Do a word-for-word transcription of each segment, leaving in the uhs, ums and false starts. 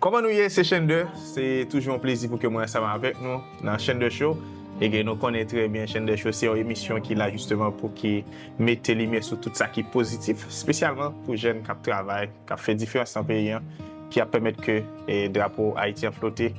Kòman nou ye? Se Chenn de. Se toujou yon plezi pou ke mwen ansanm avèk nou nan Chenn de Show. E ke nou konnen trè byen Chenn de Show se yon emisyon ki la jisteman pou ki mete limyè sou tout sa ki pozitif, espesyalman pou jèn k ap travay, k ap fè diferans nan peyi an, ki ap pèmèt ke e, drapo Ayiti an flote,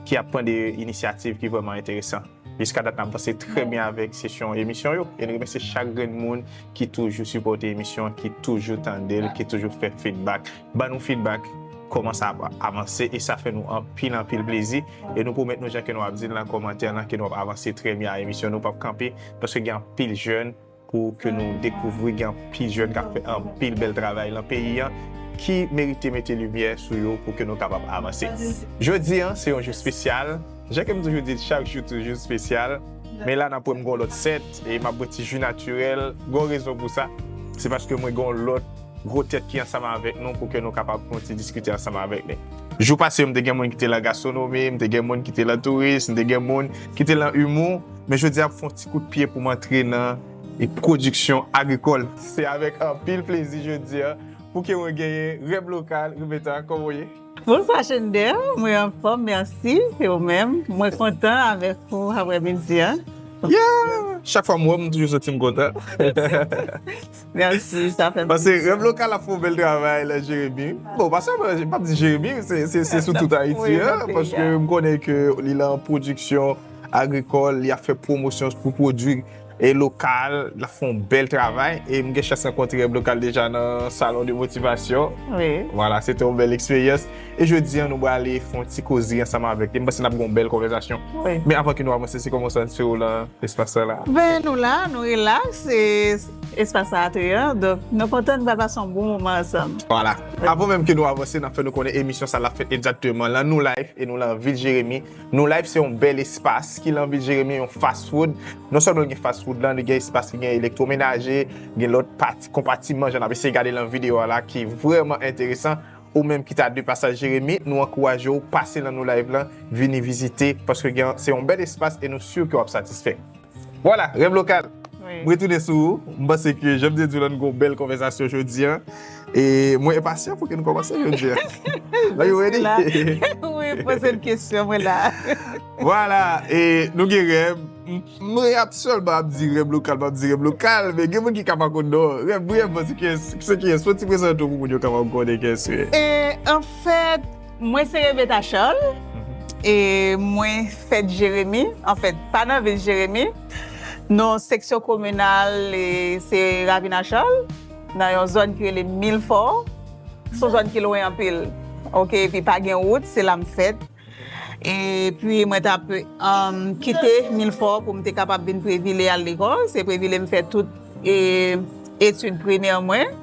ki ap pran de inisyativ ki vrèman enteresan. Jiska dat n ap vanse trè byen avèk sesyon emisyon yo. E n remèsye chak grenn moun ki toujou sipòte emisyon an, ki toujou tande l, ki toujou fè feedback. Ban nou feedback, kòman sa ap avanse, e sa fè nou anpil, anpil plezi. E nou pwomèt nou, jan ke nou ap di l nan kòmantè lan, ke nou ap avanse trè byen a emisyon. Nou p ap kanpe, paske gen anpil jèn pou ke nou dekouvri, gen anpil jèn k ap fè anpil bèl travay lan peyi an, ki merite mete limyè sou yo pou ke nou kapab avanse. Jodi an, se yon jou espesyal. Jan ke m toujou di l, chak jou toujou espesyal. Men la, n ap wè m gen yon lòt sèt, e m ap bwè ti ji natirèl. Gen yon rezon pou sa. Se paske mwen gen yon lòt gwo tèt ki ansanm avèk nou pou ke nou kapab fè yon ti diskite ansanm avèk li. Jou pase yo, m te gen moun ki te lan gastwonomi, m te gen moun ki te lan touris, m te gen moun ki te lan imou. Men jodi a, m ap fè yon ti kout pye pou m antre nan e pwodiksyon agrikòl. Se avèk anpil plezi jodi a pou ke mwen genyen Rèv Lokal. Rebeta, kòman w ye? Bonswa Chenn de, mwen anfòm, mèsi. E ou menm? Mwen kontan avèk ou aprèmidi a. Yeah! Chak fwa m wè w, m toujou santi m kontan. Mèsi, sa fè m plezi. Paske Rèv Lokal ap fè yon bèl travay lan Jeremi. Bon, pa sèlman, m p ap di Jeremi, se, se, se sou tout Ayiti an, paske m konnen ke li lan pwodiksyon agrikòl, li ap fè pwomosyon pou pwodui e lokal, l ap fè yon bèl travay, e m gen chans rankontre Rèv Lokal deja nan Salon de Motivasyon. Wi. Vwala, se te yon bèl eksperyans. E jodi an, nou prale fè yon ti koze ansanm avèk li. M panse n ap gen yon bèl konvèsasyon. Wi. Men avan ke nou avanse, se kòman w santi w lan espas sa la? Ben, nou la, nou rilaks, e espas sa atreyan, donk nou kontan, nou pral pase yon bon moman ansanm. Vwala. Avan menm ke nou avanse, n ap fè nou konnen emisyon sa l ap fèt egzakteman lan Nou Life, e nou lan vil Jeremi. Nou Life se yon bèl espas ki lan vil Jeremi, yon fast food. Non sèlman l gen fast food lan, li gen espas ki gen elektwomenaje, gen lòt pati, konpatiman, jan n ap eseye gade lan videyo a la, ki vrèman enteresan. Ou menm ki ta de pasaj Jeremi, nou ankouraje w pase lan Nou Life lan, vini vizite, paske gen, se yon bèl espas e nou si ke w ap satisfè. Vwala, Rèv Lokal. Wi. M retounen sou ou. M panse ke, jan m te di w lan, n gen yon bèl konvèsasyon jodi an. E mwen enpasyan pou ke nou kòmanse jodi an. Are you ready? Wi, poze m kesyon, mwen la. Vwala, e nou gen Rèv. M, mwen ap sèlman ap di Rèv Lokal, m ap di Rèv Lokal, men gen moun ki ka pa konn non. Rèv, briyèvman, se kiyès, se kiyès? Fè yon ti prezante w pou moun yo kapab konnen kiyès ou ye. E, anfèt, mwen se Rebeta Charles, e mwen fèt Jeremi, anfèt, pa nan vil Jeremi, nan seksyon kominal, e se Ravina Charles, nan yon zòn ki rele Milfò, se yon zòn ki lwen anpil, oke, epi pa gen wout, se la m fèt. Epi mwen t ap, um, kite Milfò pou m te kapab vin Previle al lekòl. Se Previle m fè tout, e, etid primè mwen.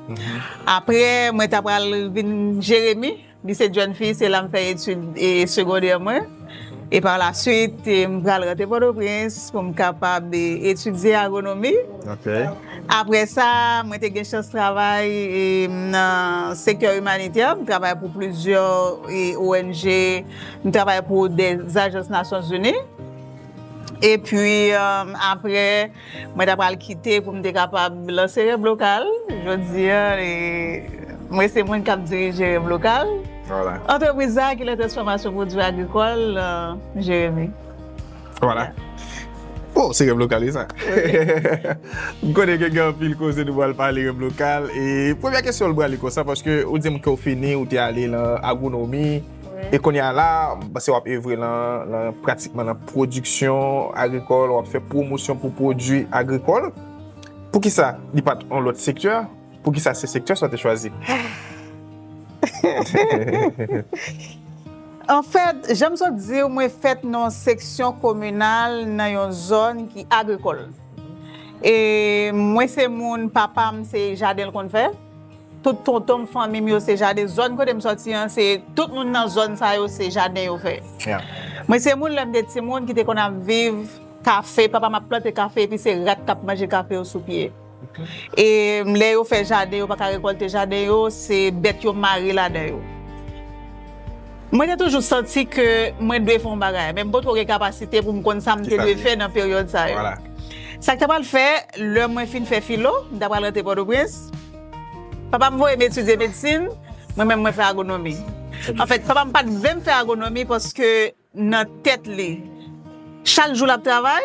Apre, mwen ta pral vin Jeremi, Lise Jèn Fi, se la m fè etid, e, segondè mwen. E pa la swit, e, m pral rantre Pòtoprens pou m kapab, e, etidye agwonomi. Ok. Apre sa, mwen te gen chans travay, e, nan sektè imanitè. M travay pou plizyè, e, O N G, m travay pou de zajans Nasyonzini. Epi, um, apre, mwen ta pral kite pou m te kapab lanse Rèv Lokal. Jodi a, e, mwen se moun k ap dirije Rèv Lokal. Vwala. Antrepriz la ki lan transfòmasyon pwodui agrikòl, e, Jeremi. Vwala. Bon, se Rèv Lokal, wi sa. M konnen ke gen anpil koze nou pral pale Rèv Lokal. E premyè kesyon l prale konsa, paske ou di m ke w fini, ou te ale lan agwonomi. Wi. E kounye a la, m panse w ap evre lan, lan pratikman lan pwodiksyon agrikòl, w ap fè pwomosyon pou pwodui agrikòl. Poukisa li pa t yon lòt sektè? Poukisa se sektè sa w te chwazi? Anfèt, jan m sot di w, mwen fèt nan yon seksyon kominal, nan yon zòn ki agrikòl. E mwen se moun, papa m se jaden l konn fè. Tout tonton m, fanmi m yo se jaden. Zòn kote m sòti an, se tout moun nan zòn sa yo, se jaden yo fè. Yeah. Mwen se moun, lè m te timoun, ki te konn ap viv kafe. Papa m ap plante kafe, epi se rat k ap manje kafe yo sou pye. E lè yo fè jaden, yo pa ka rekòlte jaden yo, se bèt yo mare ladan yo. Mwen te toujou santi ke mwen dwe fè yon bagay, men m potko gen kapasite pou m konn sa m te dwe fè nan peryòd sa yo. Vwala. Sa k ta pral fè, lè mwen fin fè filo, m ta pral rantre Pòtoprens. Papa m voye m etidye medsin, mwen menm mwen fè agwonomi. Anfèt, papa m pa t vle m fè agwonomi paske nan tèt li, chak jou l ap travay,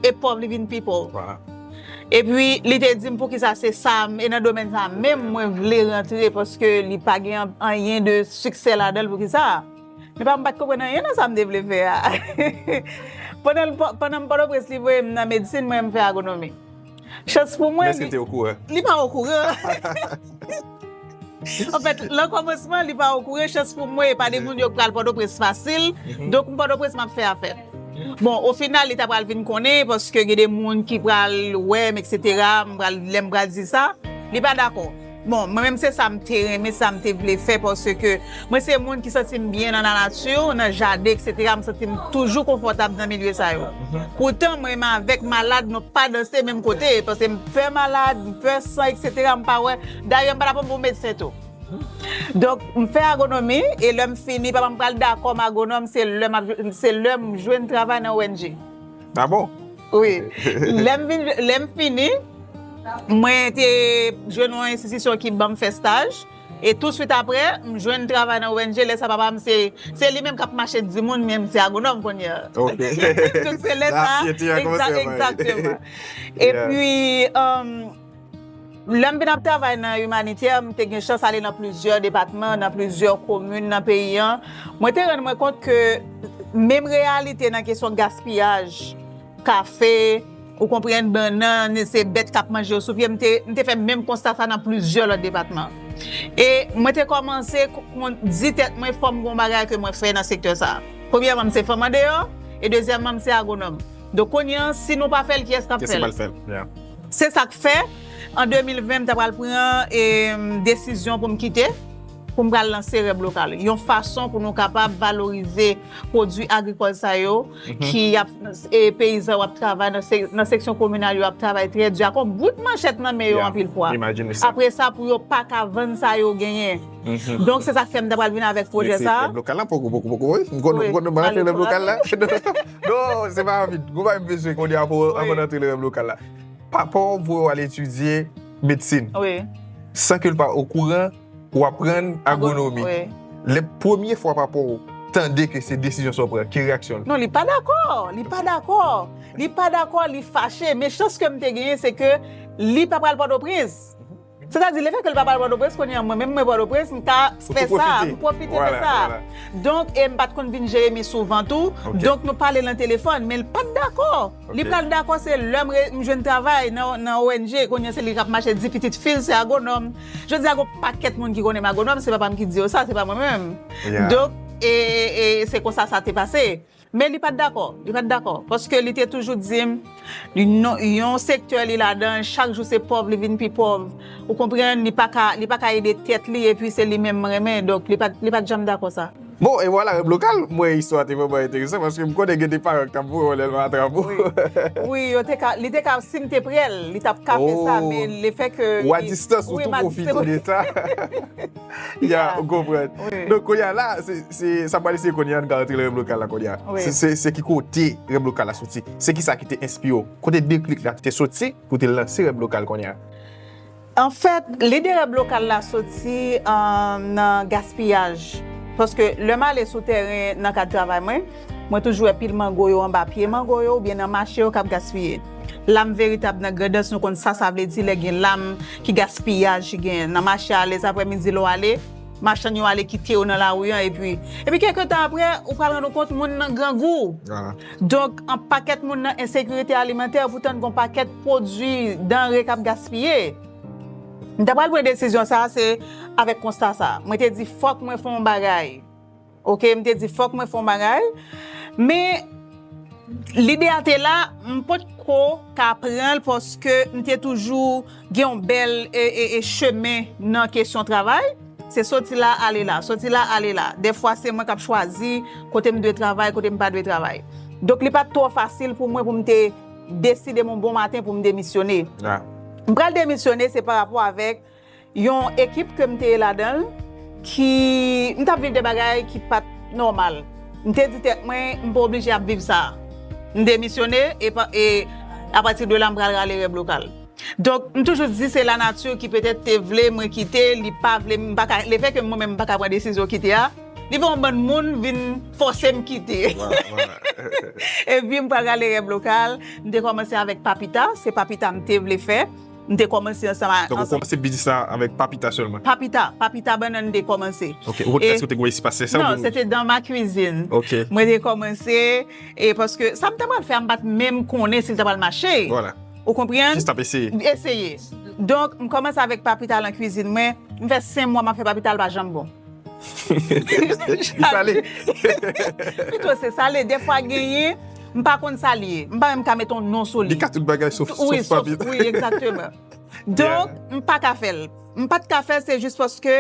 e pòv li vin pi pòv. Epi, li te di m poukisa se sa, e nan domèn sa menm mwen vle rantre, paske li pa gen anyen de siksè ladan l, poukisa? Men papa m pa t konprann anyen nan sa m te vle fè a. Pandan l pa- pandan m Pòtoprens, li voye m nan medsin, mwen m fè agwonomi. Chans pou mwen, Mèsi l te okouran. Li pa okouran. Anfèt, nan kòmansman, li pa okouran, chans pou mwen, e pa de moun yo k pral Pòtoprens fasil. Donk, m Pòtoprens, m ap fè afè. Bon, o final, li ta pral vin konnen, paske gen de moun ki pral wè m, etsetera. M pral, lè m pral di sa, li pa dakò. Bon, mwen menm se sa m te renmen, sa m te vle fè, paske mwen se moun ki santi m byen nan lanati, nan jaden, etsetera. M santi m toujou konfòtab nan milye sa yo. Poutan, mwen menm avèk malad, nou pa danse menm kote, paske m pè malad, m pè san, etsetera. M pa wè. Dayè, m pa t ap yon bon medsen tou. Donk, m fè agwonomi, e lè m fini, papa m pral dakò m agwonòm, se lè m ap- se lè m jwenn travay nan O N G. Ah bon? Wi. Lè m vin- lè m fini, mwen te jwenn yon enstitisyon ki ban m fè staj. E touswit apre, m jwenn travay nan O N G. Lè sa papa m se, se li menm k ap mache di moun, men m se agwonòm kounye a. Ok. Donk se lè sa. Ansyete a kòmanse Egza- ap mache. Egzakteman. Epi, um, lè m vin ap travay nan imanitè, m te gen chans ale nan plizyè depatman, nan plizyè komin nan peyi an. Mwen te rann mwen kont ke menm reyalite nan kesyon gaspiyaj, kafe, ou konprann, bannann, se bèt k ap manje yo sou pye. M te, m te fè menm konsta sa nan plizyè lòt depatman. E mwen te kòmanse k- kon- di tèt mwen, fò m gon bagay ke mwen fè nan sektè sa. Premyèman, m se fanm andeyò, e dezyèmman, m se agwonòm. Donk, kounye a, si nou pa fè l, kiyès k ap fè l? Se sa k fè, an de mil ven, m ta pral pran, em, desizyon pou m kite, pou m pral lanse Rèv Lokal. Yon fason pou nou kapab valorize pwodui agrikòl sa yo, ki ap, e, peyizan yo ap travay nan se- nan seksyon kominal yo ap travay trè di, ak yon bout manchèt nan men yo anpil fwa. Apre sa, pou yo pa ka vann sa yo genyen. Donk, se sa k fè m ta pral vin avèk pwojè sa. Rèv Lokal la, poko, poko, poko, wi. M konn, m konn, m konn rèv lokal la. Non, se pa anvi. Gwo bagay m bezwen konnen avan, avan n antre nan Rèv Lokal la. Papa w voye w al etidye medsin. Wi. San ke l pa okouran, w aprann agwonòmi. Wi. Lè premye fwa papa w tande ke se desizyon sa w pran, ki reyaksyon l? Non, li pa dakò. Li pa dakò. Li pa dakò, li fache. Men chans ke m te genyen, se ke li pa pral Pòtoprens. Sètadi, lefètke l pa pral Pòtoprens, kounye a, mwen menm, mwen Pòtoprens, m ka fè sa, m pwofite fè sa. Donk, e m pa t konn vin Jeremi souvan tou. Donk, nou pale nan telefòn, men l pa t dakò. Li pral dakò, se lè m re- m jwenn travay nan, nan O N G, kounye a, se li k ap mache di pitit fi l, se agwonòm. Jodi a, gon pakèt moun ki konnen m agwonòm, se papa m ki di yo sa, se pa mwen menm. Donk, e, e, e se konsa sa te pase. Men li pa t dakò, li pa t dakò. Paske li te toujou di m, li non, yon sektè li ladan, chak jou se pòv, li vin pi pòv. Ou konprann, li pa ka, li pa ka ede tèt li, epi se li menm m renmen. Donk, li pa t, li pa t janm dakò sa. Bon, e vwala, Rèv Lokal, mwen, istwa te vrèman enteresan, paske m konnen gen de paran k t ap voye w lè l pa travo. Wi, yo te ka, li te ka, si m te prè l, li t ap ka fè sa, men lefètke... Ou a distans, ou tou pwofite de sa. Ya, ou konprann. Donk, kounye a la, se, se, sa pral eseye kounye a, n ka rantre nan Rèv Lokal la kounye a. Se, se, se ki kote Rèv Lokal la soti? Se ki sa ki te enspire w? Kote deklik la te soti pou te lanse Rèv Lokal kounye a? Anfèt, lide Rèv Lokal la soti, um, nan gaspiyaj. Paske lè m ale sou tèren nan kad travay mwen, mwen toujou wè pil mango yo anba pye mango yo oubyen nan mache yo k ap gaspiye. Lam veritab nan Grandans, nou konn sa sa vle di lè gen lam ki gaspiyaj ki genyen. Nan mache a, lèzaprèmidi lè w ale, machann yo ale kite yo nan lari an, epi, epi kèk tan apre, ou pral rann ou kont moun nan grangou. Donk, yon pakèt moun nan ensekirite alimantè, poutan gon pakèt pwodui, danre k ap gaspiye. M ta pral pran desizyon sa a, se avèk konsta sa a. Mwen te di, fòk mwen fè yon bagay. Oke, m te di, fòk mwen fè yon bagay. Men, lide a te la, m potko ka pran l paske m te toujou gen yon bèl, e, e, e, chemen nan kesyon travay. Se soti la, ale la, soti la, ale la. Dèfwa, se mwen k ap chwazi kote m dwe travay, kote m pa dwe travay. Donk, li pa t twò fasil pou mwen pou m te deside m yon bon maten pou m demisyone. M pral demisyone, se pa rapò avèk yon ekip ke m te ye ladan l, ki, m t ap viv de bagay ki pa t nòmal. M te di tèt mwen, m pa oblije ap viv sa. M demisyone, e pa, e apati de la, m pral rale Rèv Lokal. Donk, m toujou di se lanati ki petèt te vle mwen kite, li pa vle, m pa ka, lefètke mwen menm m pa ka pran desizyon kite a, li fè yon bann moun vin fòse m kite. Epi m pral gade rèv lokal, m te kòmanse avèk papita, se papita m te vle fè. M te kòmanse ansanm a... Donk, ou kòmanse biznis la avèk papita sèlman? Papita, papita bannann m te kòmanse. Ok, ou... Èske ou te gen espas, se sa? Non, se te dans ma cuisine. Ok. Mwen te kòmanse, e paske sa m te pral fè a, m pa t menm konnen si l te pral mache. Ou konprann? Jis ap eseye. Eseye. Donk, m kòmanse avèk papita nan kwizin mwen. M fè senk mwa m ap fè papita, l pa janm bon. Li sale. Pito se sale. Dèfwa genyen, m pa konn sa l ye. M pa menm ka mete yon non sou li. Li ka tout bagay sof, sof papita. Wi, egzakteman. Donk, m pa ka fè l. M pa t ka fè l, se jis paske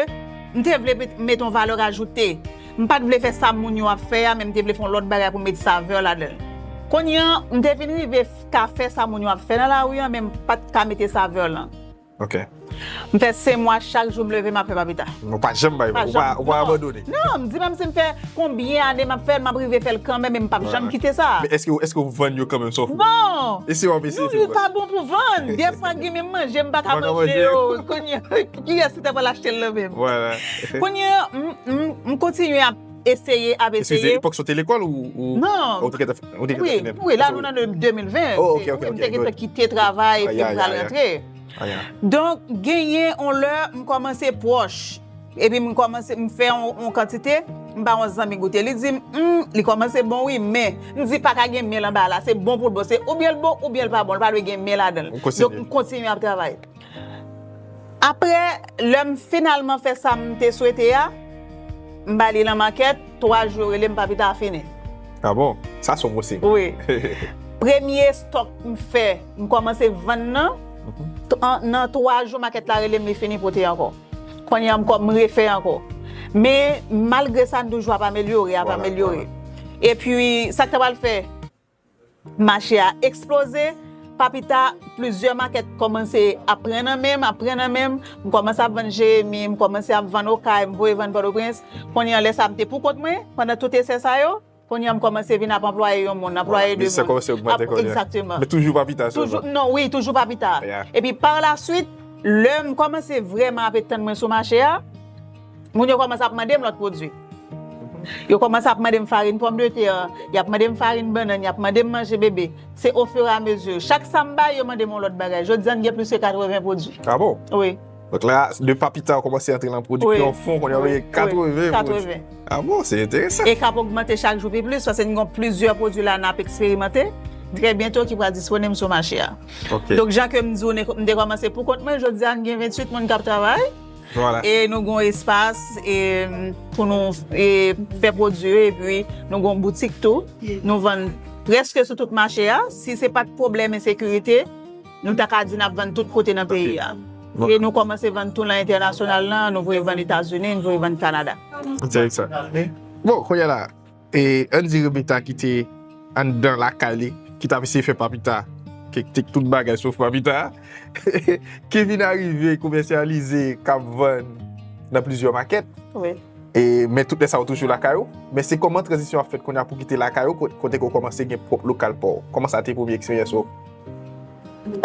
m te vle met, met yon valè ajoute. M pa t vle fè sa moun yo ap fè a, men m te vle fè yon lòt bagay pou m met savè ladan l. Kounye a, m te vin rive f-, ka fè sa moun yo ap fè nan lari a, men m pa t ka mete savè lan. Ok. M fè senk mwa, chak jou m leve, m ap fè papita. Ou pa janm bay, ou pa, ou pa abandone. Non, m di menm si m fè konbyen ane m ap fè l, m ap rive fè l kanmenm, e m p ap janm kite sa. Men èske, èske ou vann yo kanmenm, sa w fè? Non! E si w ap eseye fè l? Non, li pa bon pou vann. Dèfwa gen menm manje, m pa ka manje yo. Kounye a, kiyès ki ta pral achte l nan menm? Kounye a, m, m, m kontinye ap eseye, ap eseye. Eskize, epòk sa w te lekòl ou, ou... Non. Ou te gentan, ou te gentan fini? Wi, wi, la nou nan de mil ven. Oh, ok, ok, ok. M te gentan kite travay, epi m pral rantre. Donk, genyen yon lè, m kòmanse pwòch. Epi m kòmanse, m fè yon, yon kantite, m ba yon zanmi goute. Li di m, hmm, li kòmanse bon wi, men, m di pa ka gen men l anba la, se bon pou l bon. Se oubyen l bon, oubyen l pa bon, li pa dwe gen men ladan l. Donk, m kontinye ap travay. Apre, lè m finalman fè sa m te swete a, m ba li nan makèt, twa jou yo rele m, papita a fini. Ah bon? Sa se yon bon siy. Wi. Premye stòk m fè, m kòmanse vann nan, t-, an, nan twa jou makèt la rele m, li fini pote ankò. Kounye a m kò-, m refè ankò. Men, malgre sa, n toujou ap amelyore, ap amelyore. Epi, sa k ta pral fè mache a eksploze, pa pita, plizyè makèt kòmanse ap pran nan men m, ap pran nan men m. M kòmanse ap vann Jeremi, m kòmanse ap vann Okay, m voye vann Pòtoprens. Kounye a, lè sa a, m te pou kont mwen, pandan tout esè sa yo. Kounye a, m kòmanse vin ap anplwaye yon moun, anplwaye de moun. Biznis la kòmanse ogmante kounye a. Egzakteman. Men toujou pa pita sèlman. Toujou, non, wi, toujou pa pita. Epi, pa la swit, lè m kòmanse vrèman ap etann mwen sou mache a, moun yo kòmanse ap mande m lòt pwodui. Yo kòmanse ap mande m farin pòmdetè, y ap mande m farin bannann, y ap mande m manje bebe. Se ofiramezi. Chak sa m bay, yo mande m yon lòt bagay. Jodi a, n gen plis ke katreven pwodui. Ah bon? Wi. Donk la, de papita, ou kòmanse antre nan pwodiksyon fon, kounye a, wi, katreven pwodui. Katreven. Ah bon, se enteresan. E k ap ogmante chak jou pi plis, paske n gen plizyè pwodui la n ap eksperimante, trè byento ki pral disponib sou mache a. Ok. Donk, jan ke m di w, n, m te kòmanse pou kont mwen, jodi a, n gen venntuit moun k ap travay. Vwala. E nou gen yon espas, e, pou nou, e, fè pwodui yo, epi nou gen yon boutik tou. Nou vann prèske sou tout mache a. Si se pa t pwoblèm ensekirite, nou ta ka di n ap vann tout kote nan peyi a. E nou kòmanse vann tou nan entènasyonal lan, nou voye vann Etazini, nou voye vann Kanada. Enteresan. Bon, kounye a la, e, ann di Rebecca ki te anndan lakay li, ki t ap eseye fè papita, ki te tout bagay sof papita, ki vin arive komèsyalize, k ap vann nan plizyè makèt. Wi. E, men tout lè sa yo toujou lakay ou. Men se kòman tranzisyon ap fèt kounye a pou kite lakay ou, ko-, kote ke w kòmanse gen pwòp lokal pa w? Kòman sa te premye eksperyans ou?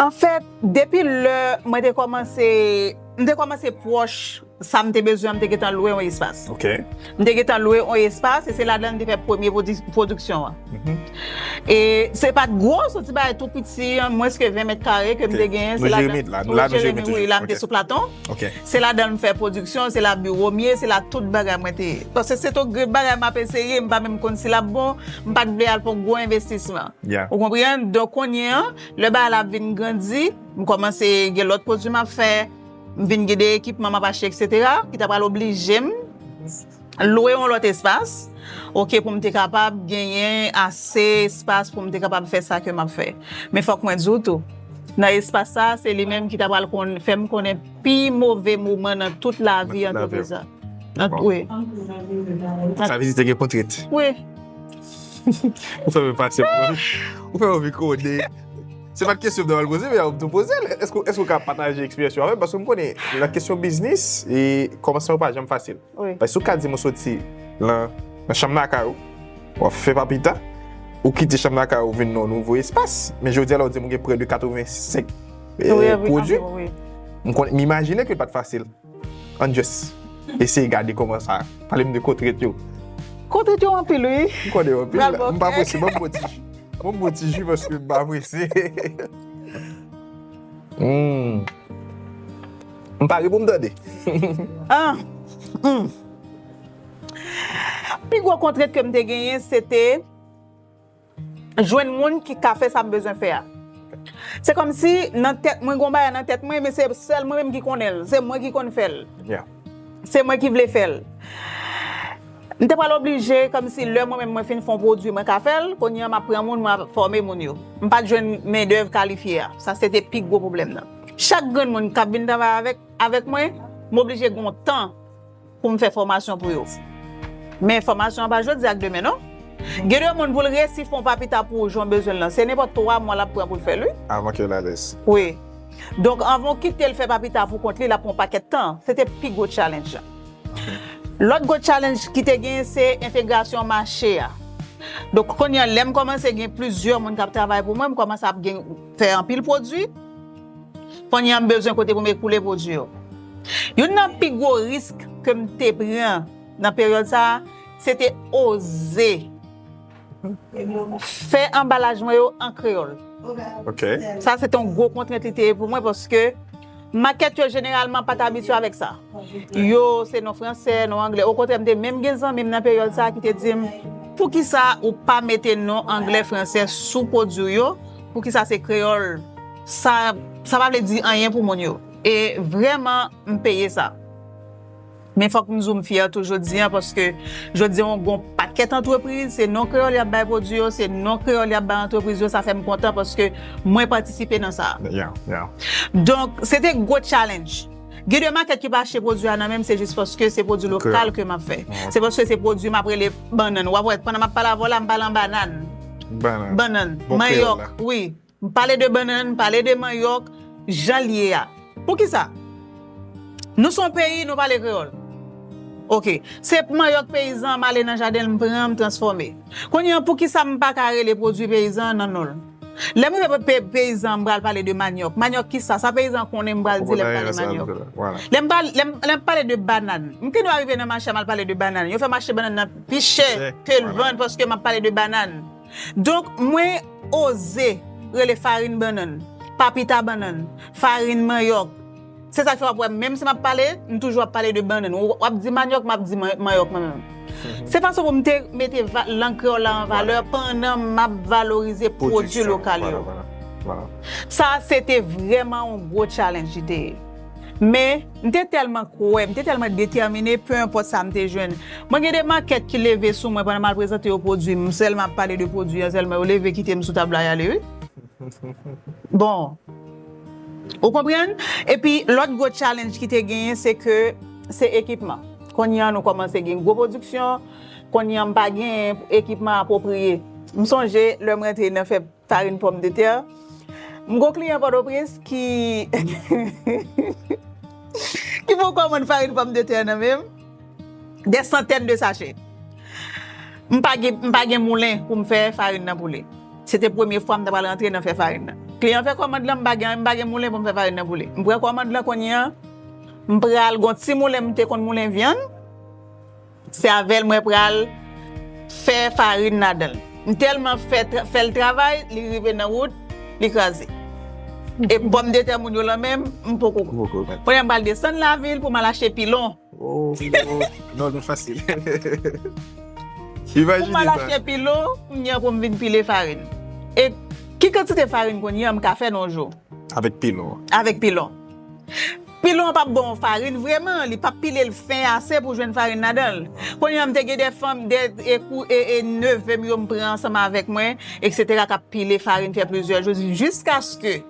Anfèt, depi lè mwen te kòmanse, m te kòmanse pwòch sa m te bezwen an, m te gentan lwe yon espas. Ok. M te gentan lwe yon espas, e se ladan l m te fè premye pwodi-, pwodiksyon an. E se pa t gwo, se yon ti bagay tou piti, mwens ke ven mèt kare ke m te genyen. Se ladan, wi, Jeremi, wi, la m te sou Platon. Se ladan l m fè pwodiksyon, se la biwo m ye, se la tout bagay mwen te ye. Paske se tou grenn bagay m ap eseye, m pa menm konn si l ap bon, m pa t vle al fè yon gwo envestisman. Ou konprann? Donk, kounye a, lè bagay la ap vin grandi, m kòmanse gen lòt pwodui m ap fè, m vin gen de ekipman m ap achte, etsetera, ki ta pral oblije m lwe yon lòt espas, oke, pou m te kapab genyen ase espas pou m te kapab fè sa ke m ap fè. Men fòk mwen di w tou, nan espas sa, se li menm ki ta pral konn, fè m konnen pi move moman nan tout lavi antrepriz la. Wi. Sa vle di te gen kontrent. Wi. Ou fè m enpasyans. Ou fè m anvi konnen. Se pa t kesyon m ta pral poze, men ou tou poze l. Èske, èske w ka pataje eksperyans ou avè m? Paske m konnen, nan kesyon biznis, e kòmansman yo pa janm fasil. Paske si w ka di m ou soti nan, nan chanm lakay ou, w ap fè papita, ou kite chanm lakay ou vin nan yon nouvo espas, men jodi a la ou di m ou gen prè de katrevensenk eh, pwodui. M konn, m imajine ke l pa t fasil. Ann just eseye gade kòman sa. Pale m de kontret yo. Kontret yo anpil, wi. M konnen yo anpil. M pa prese, ban m bon ti ji. Ban m bon ti ji paske m pa prese. Hmm. M pare pou m tande. Ah. Hmm. Pi gwo kontret ke m te genyen, se te jwenn moun ki ka fè sa m bezwen fè a. Se kòmsi nan tèt mwen, gon bagay nan tèt mwen, men se sèl mwen menm ki konnen l. Se mwen ki konn fè l. Se mwen ki vle fè l. M te pral oblije, kòmsi lè mwen menm mwen fin fè yon pwodui, mwen ka fè l, kounye a m ap pran moun, mwen ap fòme moun yo. M pa t jwenn mendèv kalifye a. Sa se te pi gwo pwoblèm nan. Chak grenn moun k ap vin travay avèk, avèk mwen, m oblije gen yon tan pou m fè fòmasyon pou yo. Men fòmasyon an pa jodi ak demen, non. Gen de moun pou l resi fè yon papita pou ou jan w bezwen l lan. Se nenpòt twa mwa l ap pran pou l fè l, wi. Avan ke l alèz. Wi. Donk, anvan w kite l fè papita pou kont li, l ap pran yon pakèt tan. Se te pi gwo challenge lan. Lòt gwo challenge ki te genyen, se entegrasyon mache a. Donk, kounye a, lè m kòmanse gen plizyè moun k ap travay pou mwen, m kòmanse ap gen, fè anpil pwodui. Kounye a, m bezwen kote pou m ekoule pwodui yo. Youn nan pi gwo risk ke m te pran nan peryòd sa a, se te oze fè anbalaj mwen yo an kreyòl. Sa, se te yon gwo kontrent li te ye pou mwen, paske makèt yo jeneralman pa t abitye avèk sa. Yo, se non fransè, non anglè. Okontrè, m te menm gen zanmi m nan peryòd sa a ki te di m, "Poukisa ou pa mete non anglè, fransè sou pwodui w yo? Poukisa se kreyòl?" Sa, sa pa vle di anyen pou moun yo. E vrèman, m peye sa. Men fòk m di w m fyè tou jodi a, paske jodi a, yon gon pakèt antrepriz, se non kreyòl y ap bay pwodui yo, se non kreyòl y ap bay antrepriz yo, sa fè m kontan paske mwen patisipe nan sa. Donk, se te gwo challenge. Gen de makèt ki pa achte pwodui a nan men m, se jis paske se pwodui lokal ke m ap fè. Se paske se pwodui m ap rele bannann. W ap wè, pandan m ap pale avè w la, m pale an bannann. Bannann. Bannann. Manyòk, wi. M pale de bannann, m pale de manyòk, jan l ye a. Poukisa? Nou se yon peyi, nou pale kreyòl. Oke. Se manyòk peyizan, m ale nan jaden l, m pran, m transfòme. Kounye a, poukisa m pa ka rele pwodui peyizan an nan non l? Lè m rive pe-, peyizan, m pral pale de manyòk. Manyòk kisa? Sa peyizan konnen m pral di lè m pale manyòk. Lè m pale, lè m, lè m pale de bannann. M gen dwa rive nan mache a, m al pale de bannann. Yo fè m achte bannann nan pi chè ke l vann paske m ap pale de bannann. Donk, mwen oze rele farin bannann, papita bannann, farin manyòk. Se sa k fè w ap wè, menm si m ap pale, m toujou ap pale de bannann. W ap di manyòk, m ap di man-, manyòk mwen menm. Se fason pou m te mete va-, lang kreyòl la an valè pandan m ap valorize pwodui lokal yo. Sa, se te vrèman yon gwo challenge li te ye. Men, m te tèlman kwè, m te tèlman detèmine, pe enpòt sa m te jwenn. Mwen gen de makèt ki leve sou mwen pandan m al prezante yo pwodui m, m sèlman ap pale de pwodui an, sèlman yo leve kite m sou tab la y ale, wi. Bon. Ou konprann? Epi, lòt gwo challenge ki te genyen, se ke se ekipman. Kounye a, nou kòmanse gen gwo pwodiksyon. Kounye a, m pa gen ekipman apwopriye. M sonje, lè m rantre nan fè farin pòmdetè, m gon kliyan Pòtoprens ki, ki fè yon kòmann farin pòmdetè nan men m, des centaines de sachets. M pa gen, m pa gen moulen pou m fè farin nan pou li. Se te premye fwa m ta pral rantre nan fè farin nan. Kliyan fè kòmand lan, m pa gen, m pa gen moulen pou m fè farin nan pou li. M pran kòmand lan kounye a, m pral gon ti moulen, m te konn moulen vyann. Se avè l mwen pral fè farin ladan l. M tèlman fè tra-, fè l travay, li rive nan wout, li kraze. E pòmdetè moun yo lan men m, m poko. Kounye a m pral desann lavil pou m al achte pilon. Oh, pilon. Non, non, fasil. Pou m al achte pilon, kounye a pou m vin pile farin. E ki kantite farin kounye a m ka fè nan yon jou? Avèk pilon. Avèk pilon. Pilon an p ap ba w farin vrèman, li p ap pile l fen ase pou jwenn farin ladan l. Kounye a, m te gen de fanm, de, e kou, e, e neve m yo m pran ansanm avèk mwen, etsetera, k ap pile farin fè plizyè jou, jiskaske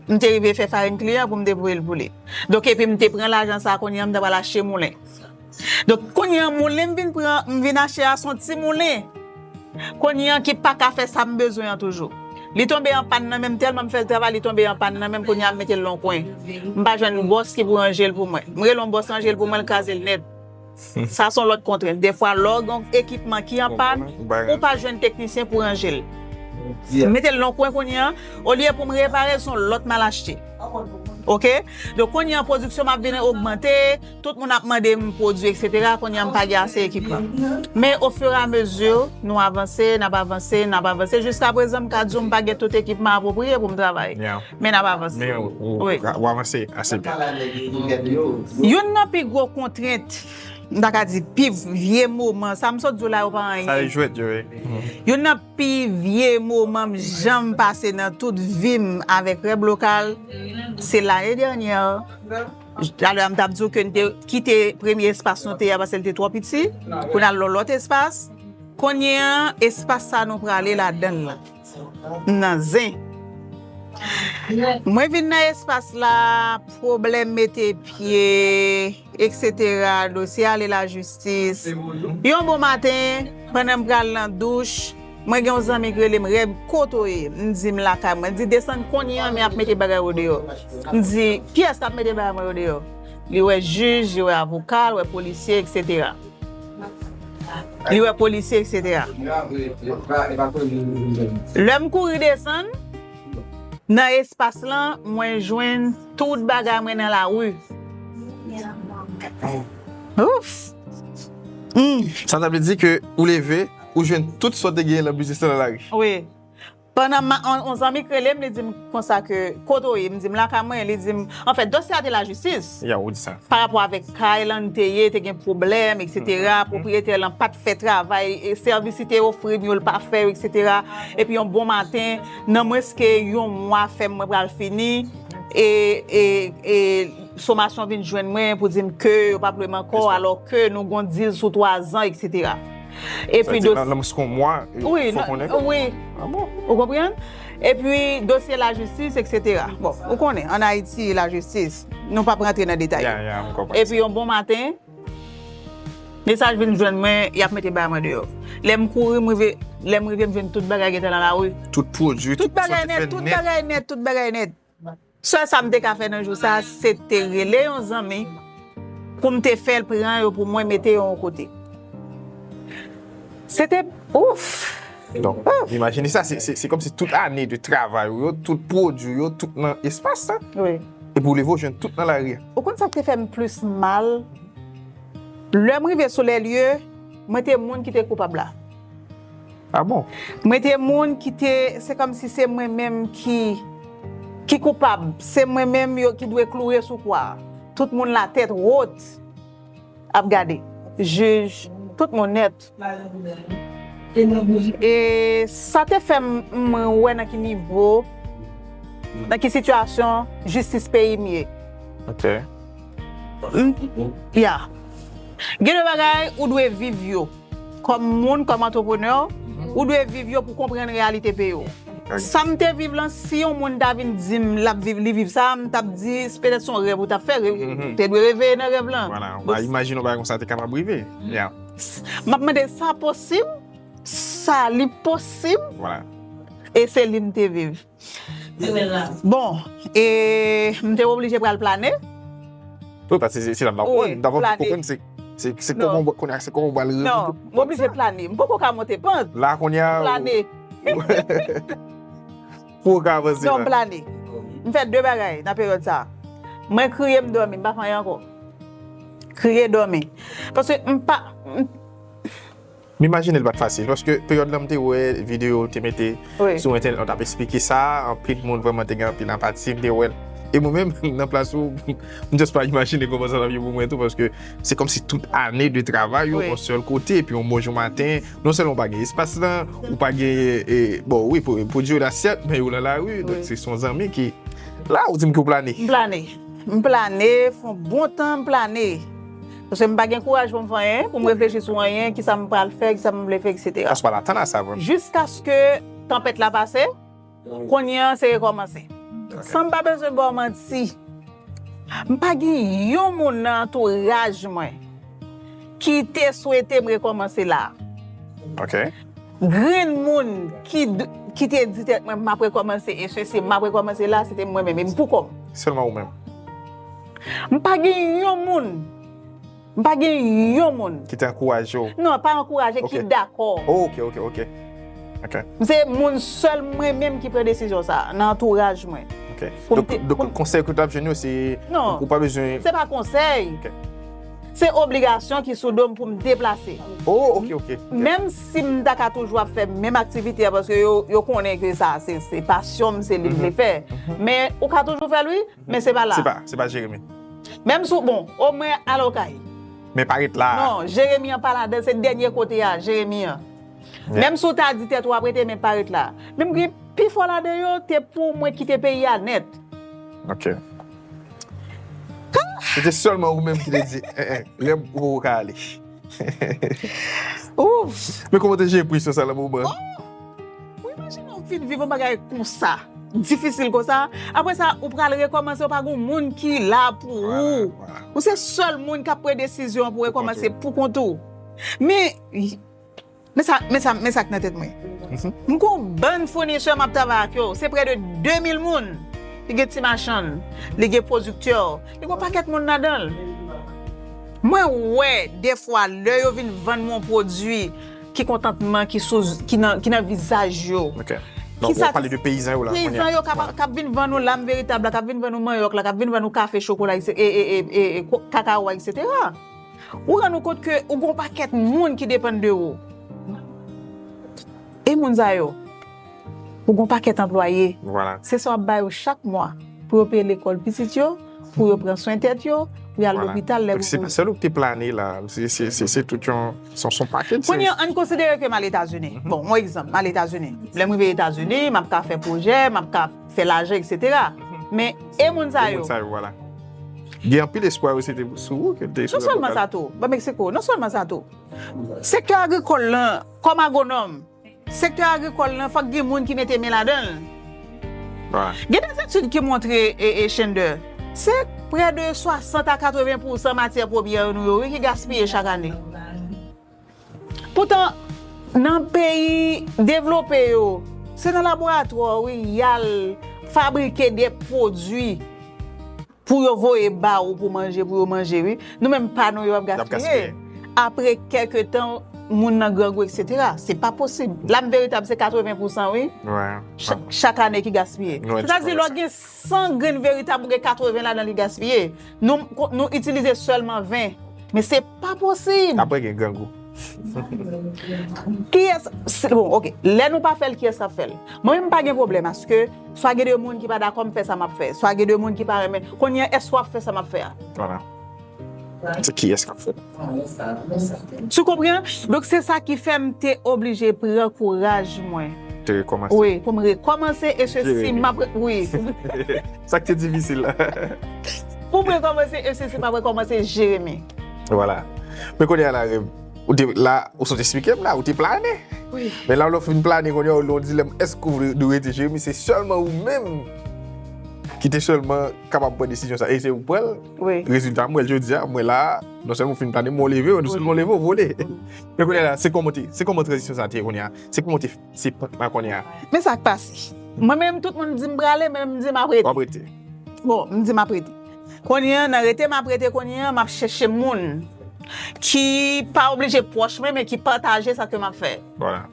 m te rive fè farin kliyan pou m te voye l pou li. Donk, epi m te pran lajan sa a, kounye a, m ta pral achte moulen. Donk, kounye a, moulen m vin pran, m vin achte a, se yon ti moulen. Kounye a, ki pa ka fè sa m bezwen an toujou. Li tonbe an pàn nan men m, tèlman m fè l travay, li tonbe an pàn nan men m, kounye a, m mete l nan yon kwen. M pa jwenn bòs ki pou ranje l pou mwen. M rele yon bòs ranje l pou mwen, l kraze l nèt. Sa se yon lòt kontrent. Dèfwa, lè w gen yon ekipman ki an pàn, ou pa jwenn teknisyen pou ranje l. M mete l nan kwen kounye a, olye pou m repare l, se yon lòt m al achte. Oke? Donk, kounye a, pwodiksyon m ap vin ogmante, tout moun ap mande m pwodui, eksetera. Kounye a, m pa gen ase ekipman. Men, ofiramezi, nou avanse, n ap avanse, n ap avanse. Jiska prezan, m ka di w, m pa gen tout ekipman apwopriye pou m travay. Men n ap avanse. Men ou, ou, ou avanse ase byen. Youn nan pi gwo kontrent, m ta ka di, pi vye moman, sa m sot di w la, yo pa anyen. Sa yo jwèt, yo, wi. Youn nan pi vye moman m janm pase nan tout vi m avèk Rèv Lokal, se lane dènyè. Talè a m t ap di w ke n te kite premye espas nou te ye a paske l te twò piti pou n al nan lòt espas. Kounye a, espas sa nou prale ladan l lan. M nan zen. Mwen vin nan espas la, pwoblèm mete pye, eksetera, dosye ale lajistis. Yon bon maten, pandan m pral nan douch, mwen gen yon zanmi k rele m, Rèv, kote w ye? M di, m lakay mwen. Li di, desann kounye a, men y ap mete bagay yo deyò. M di, kiyès k ap mete bagay mwen yo deyò? Li wè jij, li wè avoka, li wè polisye, eksetera. Li wè polisye, eksetera. Lè m kouri desann, nan espas lan, mwen jwenn tout bagay mwen nan lari. Ouf! Hmm. Sa ta vle di ke ou leve, ou jwenn tout sa w te genyen nan biznis lan nan lari. Wi. Pandan m, on, on zanmi k rele m, li di m konsa ke, kote w ye? M di m lakay mwen, li di m, anfèt, dosye a te lajistis. Ya, ou di sa. Pa rapò avèk kay lan n te ye, te gen pwoblèm, eksetera. Pwopriyetè lan pa t fè travay, e sèvis li te ofri m yo, l pa fè yo, eksetera. Epi yon bon maten, nan mwens ke yon mwa fèm mwen pral fini, e, e, e, somasyon vin jwenn mwen pou di m ke yo p ap lwe m ankò, alò ke nou gon deal sou twa zan, eksetera. Epi nan mwens ke yon mwa, wi, fò konnen ke wi. Ah bon? Ou konprann? Epi dosye lajistis, eksetera. Bon, ou konnen, ann Ayiti, lajistis, nou p ap rantre nan detay. Ya, ya, m konprann. Epi yon bon maten, mesaj vin jwenn mwen, y ap mete bagay mwen deyò. Lè m kouri, m rive, lè m rive, m jwenn tout bagay gentan nan lari. Tout pwodui, tout bagay nèt, tout bagay nèt, tout bagay nèt. Sèl sa m te ka fè nan jou sa a, se te rele yon zanmi pou m te fè l pran yo pou mwen mete yo yon kote. Se te, ouf! Donk, imajine sa, se, se, se kòmsi tout ane de travay ou yo, tout pwodui ou yo, tout nan espas la. Wi. Epi w leve w jwenn tout nan lari a. Ou konn sa k te fè m plis mal? Lè m rive sou lè lye, mwen te moun ki te koupab la. Ah bon? Mwen te moun ki te, se kòmsi se mwen menm ki, ki koupab. Se mwen menm yo ki dwe kloure sou kwa. Tout moun latèt wot ap gade. Jij, tout moun nèt. E sa te fè m, m wè nan ki nivo, nan ki sitiyasyon jistis peyi m ye. Ok. M, ya. Gen de bagay ou dwe viv yo. Kòm moun, kòm antreprenè, ou dwe viv yo pou konprann reyalite peyi w. Sa m te viv lan, si yon moun ta vin di m l ap viv, li viv sa, m t ap di, petèt se yon rèv ou t ap fè, ou te dwe reveye nan rèv lan. Vwala, ou pa imajine yon bagay konsa te kapab rive. Ya. M ap mande, sa posib? Sa li posib? Vwala. E se li m te viv. Bon, e m te oblije pral plane. Wi, paske se, se la m ap konn. Wi, plane. Se, se, se kòman w konnen, se kòman w pral remonte. Non, m oblije plane. M poko ka monte pant. La kounye a, plane. Pou w ka avanse. Non, la. M plane. M fè de bagay nan peryòd sa a. Mwen kriye, m dòmi, m pa fè anyen ankò. Kriye, dòmi. Paske m pa, m M imajine l pa t fasil, paske peryòd la m te wè videyo w te mete sou entènèt, w t ap eksplike sa, anpil moun vrèman te gen anpil anpati, m te wè l. E mwen menm, nan plas ou, m just pa imajine kòman sa t ap ye pou mwen tou, paske se kòmsi tout ane de travay yo yon sèl kote, epi yon bon jou maten, non sèlman w pa gen espas lan, ou pa gen, e, bon, wi, pwodui w la, sèt, men yo nan lari, donk se, se yon zanmi ki, la, ou di m ke w plane. M plane. M plane, fè yon bon tan m plane. Paske m pa gen kouraj pou m fè anyen, pou m reflechi sou anyen, kisa m pral fè, kisa m vle fè, eksetera. Paske w pa t atann a sa, vrèman. Jiskaske tanpèt la pase, kounye a se rekòmanse. Ok. San m pa bezwen ba w manti, m pa gen yon moun nan antouraj mwen ki te swete m rekòmanse la. Ok. Grenn moun ki d-, ki te di tèt mwen, "M ap rekòmanse, e sesi, m ap rekòmanse la," se te mwen menm, e m poukò m. Sèlman ou menm. M pa gen yon moun. M pa gen yon moun. Ki te ankouraje w? Non, pa ankouraje, ki dakò. Oh, ok, ok, ok. Ok. Se moun sèl mwen menm ki pran desizyon sa a, nan antouraj mwen. Ok. Pou m Donk, te- donk pou m- konsèy ke w t ap jwenn yo, se Non. ou, ou pa bezwen Se pa konsèy. Ok. Se obligasyon ki sou do m pou m deplase. Oh, ok, ok, ok. Menm si m ta ka toujou ap fè menm aktivite a, paske yo, yo konnen ke sa, se, se pasyon m, se li m vle fè. Men ou ka toujou fè l, wi, men se pa la. Se pa, se pa Jeremi. Menm si, bon, omwen al Okay. Men pa ret la. Non, Jeremi an pa ladan, se dènye kote a, Jeremi an. Yeah. Menm si w ta di tèt ou ap rete, men pa ret la. Menm gen pifò ladan yo, te pou mwen kite peyi a nèt. Ok. Se te sèlman ou menm ki te di, eh, eh, rèv ou poko ka ale. Ouf! Men kòman w te jere presyon sa nan moman an? Ou imajine w fin viv yon bagay konsa, difisil konsa. Apre sa, ou pral rekòmanse, ou pa gen moun ki la pou ou. Ou se sèl moun k ap pran desizyon pou rekòmanse pou kont ou. Men, men sa, men sa, men sa k nan tèt mwen. M gen yon bann founisè m ap travay ak yo. Se prè de de mil moun. Li gen ti machann, li gen pwodiktè, li gen yon pakèt moun ladan l. Mwen wè, defwa, lè yo vin vann mwen yon pwodui, ki kontantman ki sou, ki nan, ki nan vizaj yo. Ok. Donk, w ap pale de peyizan yo la, kounye a. Peyizan yo k ap, k ap vin vann ou lam veritab la, k ap vin vann ou manyòk la, k ap vin vann ou kafe, chokola, e, e, e, e, e, ko- kakawo a, etsetera. Ou rann ou kont ke ou gen yon pakèt moun ki depann de ou. E moun sa yo, ou gen yon pakèt anplwaye. Vwala. Se sa w ap ba yo chak mwa pou yo peye lekòl pitit yo, pou yo pran swen tèt yo, pou y al lopital lè pou... Donk, se pa sèl ou ki te plane la, se, se, se, se tout yon, se, se yon pakèt. Kounye a, ann konsidere ke m al Etazini. Bon, yon egzanp, m al Etazini. Lè m rive Etazini, m ap ka fè pwojè, m ap ka fè lajan, etsetera. Men, e moun sa yo? E moun sa yo, vwala. Gen anpil espwa yo se te sou ou ke te sou... Non sèlman sa tou, ban Meksiko, non sèlman sa tou. Sektè agrikòl lan, kòm agwonòm, sektè agrikòl lan, fòk gen moun ki mete men ladan l. Gen des etid ki montre, e, e, Shender, se prè de swasant a katreven pousan matyè premyè nou yo, wi, ki gaspiye chak ane. Poutan, nan peyi devlope yo, se nan laboratwa, wi, y al fabrike de pwodui pou yo voye ba ou pou manje, pou yo manje, wi. Nou menm pa nou yo ap gaspiye. Apre kèlke tan, moun nan grangou, etsetera. Se pa posib. Lam veritab, se katreven pousan, wi. Cha-, chak ane ki gaspiye. Sètadi, lè w gen san grenn veritab, ou gen katreven ladan li gaspiye. Nou, nou itilize sèlman ven. Men se pa posib. Apre gen grangou. Kiyès, se, bon, ok, lè nou pa fè l, kiyès k ap fè l? Mwen menm, m pa gen pwoblèm, paske swa gen de moun ki pa dakò m fè sa m ap fè, swa gen de moun ki pa renmen. Kounye a, èske w ap fè sa m ap fè a? Vwala. Se kiyès k ap fè l? Tu konprann? Donk, se sa ki fè m te oblije pran kouraj mwen. Te rekòmanse. Wi, pou m rekòmanse, e se si m ap, wi. Sa k te difisil la. Pou m rekòmanse, e se si m ap rekòmanse Jeremi. Vwala. Men kounye a la, Rèv, ou te, la, ou sot esplike m la, ou te plane. Wi. Men la, lè w fin plane, kounye a, ou nan yon dilèm, èske ou vle, dwe rete Jeremi? Se sèlman ou menm ki te sèlman kapab pran desizyon sa. E se ou k pran l. Wi. Rezilta, m wè l jodi a, m wè la, non sèlman ou fin plane, men w leve, non sèlman w leve, w vole. Men kounye a la, se kòman te, se kòman tranzisyon sa te ye kounye a? Se kòman te, se pant la kounye a? Men sa k pase. Mwen menm, tout moun di m prale, men m di m ap rete. W ap rete. Bon, m di m ap rete. Kounye a, nan rete m ap rete kounye a, m ap chèche moun ki pa oblije pwòch mwen, men ki pataje sa ke m ap fè. Vwala.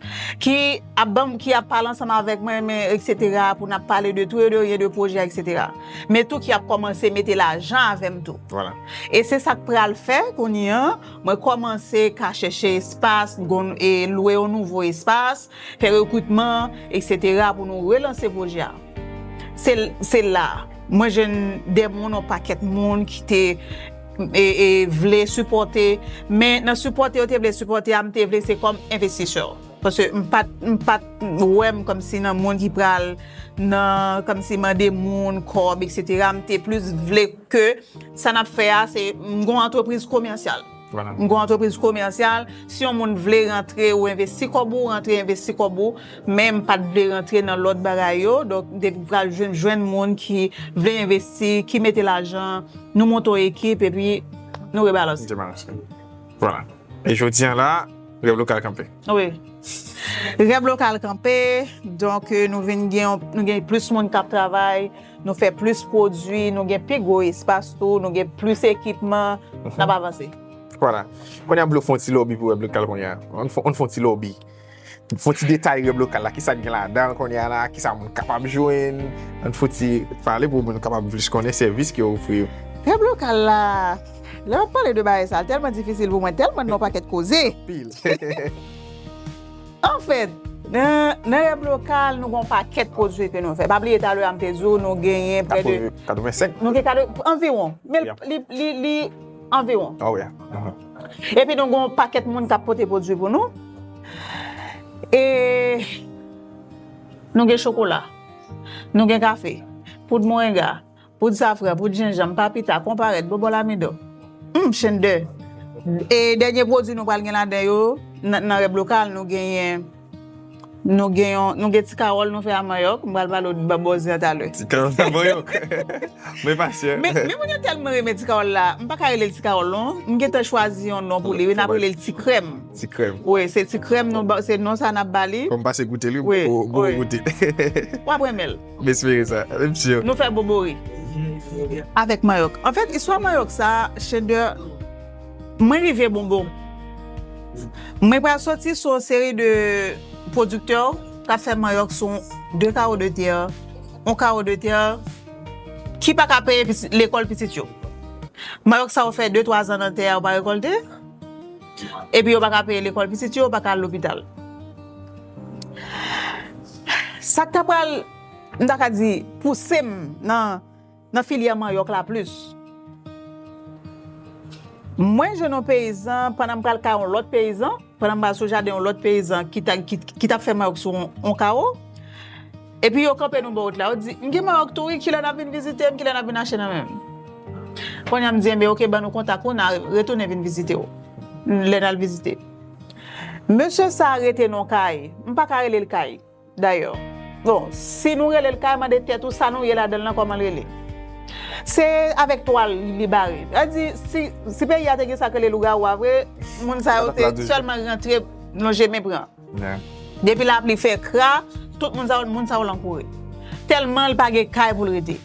Ki ap ban m, ki ap pale ansanm avèk mwen, men, etsetera, pou n ap pale de tou e de ryen, de pwojè, etsetera. Men tou ki ap kòmanse mete lajan avè m tou. Vwala. E se sa k pral fè, kounye a, mwen kòmanse ka chèche espas, gon-, e lwe yon nouvo espas, fè rekritman, etsetera, pou nou relanse pwojè a. Se, se la, mwen jwenn de moun, yon pakèt moun ki te, e, e, vle sipòte, men nan sipòte yo te vle sipòte a, m te vle se kòm envestisè. Paske m pa t, m pa t wè m kòmsi nan moun ki pral nan, kòmsi mande moun kòb, etsetera. M te plis vle ke sa n ap fè a, se, m gon antrepriz komèsyal. Vwala. M gon antrepriz komèsyal, si yon moun vle rantre ou envesti kòb ou, rantre envesti kòb ou, men m pa t vle rantre nan lòt bagay yo, donk, depi m pral jwenn, jwenn moun ki vle envesti, ki mete lajan, nou monte yon ekip, epi nou rebalanse. Rebalanse. Vwala. E jodi a la, Rèv Lokal kanpe. Wi. Rèv Lokal kanpe, donk, euh, nou vin gen, nou gen plis moun k ap travay, nou fè plis pwodui, nou gen pi gwo espas tou, nou gen plis ekipman, n ap avanse. Vwala. Kounye a, m vle w fè yon ti lòbi pou Rèv Lokal kounye a. Ann fè, ann fè yon ti lòbi. Fon ti detay rèb lokal la, kisa k gen ladan l kounye a la, kisa moun kapab jwenn. Ann fouti pale pou moun kapab plis konnen sèvis ke w ofri yo. Rèb lokal la, lè w ap pale de bagay sa, l tèlman difisil pou mwen, tèlman nan yon pakèt koze. Pil. Anfèt, nan, nan rèb lokal, nou gen yon pakèt pwodui ke nou fè. Pa bliye talè a m te di w, nou genyen prè de katrevensenk. Nou gen kado, anviwon. Men li, li, li anviwon. Oh, yeah. Epi nou gen yon pakèt moun k ap pote pwodui pou nou. E nou gen chokola. Nou gen kafe. Poud moringa. Poud safran, poud jenjanm, papita, konparèt, bòbò lamido. Hum, chenn dè. E dènye pwodui nou pral gen ladan yo, nan, nan rèb lokal, nou genyen, nou gen yon, nou gen ti kawòl nou fè a manyòk, m pral pale w de bòzi an talè. Ti kawòl a manyòk. Mwen pasyan. Men, men moun yo tèlman renmen ti kawòl la, m pa ka rele l ti kawòl non. M gentan chwazi yon non pou li, wi, n ap rele l ti krèm. Ti krèm. Wi, se ti krèm, nou ba, se non sa n ap ba li. Fò m pase goute li, wi, pou, pou goute. W ap renmen l. M espere sa. M si. Nou fè bobori avèk manyòk. Anfèt, istwa manyòk sa, Chendè, mwen rive bonbon. Mwen pral soti sou yon seri de pwodiktè k ap fè manyòk sou de kawo de tè, yon kawo de tè ki pa ka peye piti, lekòl pitit yo. Manyòk sa yo fè de, twa zan nan tè a, yo pa rekòlte. Epi yo pa ka peye lekòl pitit yo, yo pa ka al lopital. Sa k ta pral, m ta ka di, pouse m nan, nan filyè manyòk la plis. Mwen jwenn yon peyizan, pandan m pral kay yon lòt peyizan, pandan m pral sou jaden yon lòt peyizan ki ta, ki, ki t ap fè manyòk sou yon, yon kawo. Epi yo kanpe nou bò wout la, yo di, "M gen manyòk tou wi, kilè n ap vin vizite m, kilè n ap vin achte nan men m?" Kounye a m di, "Enben, oke, ban nou kontak ou, n a retounen vin vizite w." Lè n al vizite. Mesye sa a rete nan yon kay, m pa ka rele l kay, dayè. Bon, si nou rele l kay, mande tèt ou sa nou ye ladan l lan, kòman l rele. Se avèk twal li bare. Sa di, si, si peyi a te gen sa k rele lougawou a vre, moun sa yo te sèlman rantre lonje men pran. Depi lapli fè kra, tout moun sa yo, moun sa yo lan kouri. Tèlman l pa gen kay pou l rete.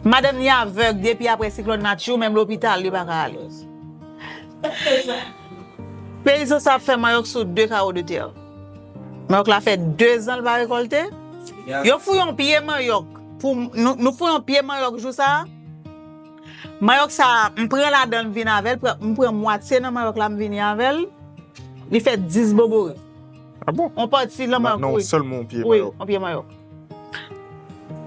Madanm li avèg depi aprè siklòn Matthew, menm lopital li pa ka ale. Peyizan sa ap fè manyòk sou de kawo de tè. Manyòk la fè de zan l pa rekòlte. Yo fouye yon pye manyòk. Pou nou, nou fouye yon pye manyòk jou sa a. Manyòk sa a, m pran ladan l vin avè l, pran, m pran mwatye nan manyòk la, m vini avè l. Li fè dis bobori. Ah bon? On pati lan manyòk, wi. Nan yon sèl manyòk, yon pye manyòk. Wi, yon pye manyòk.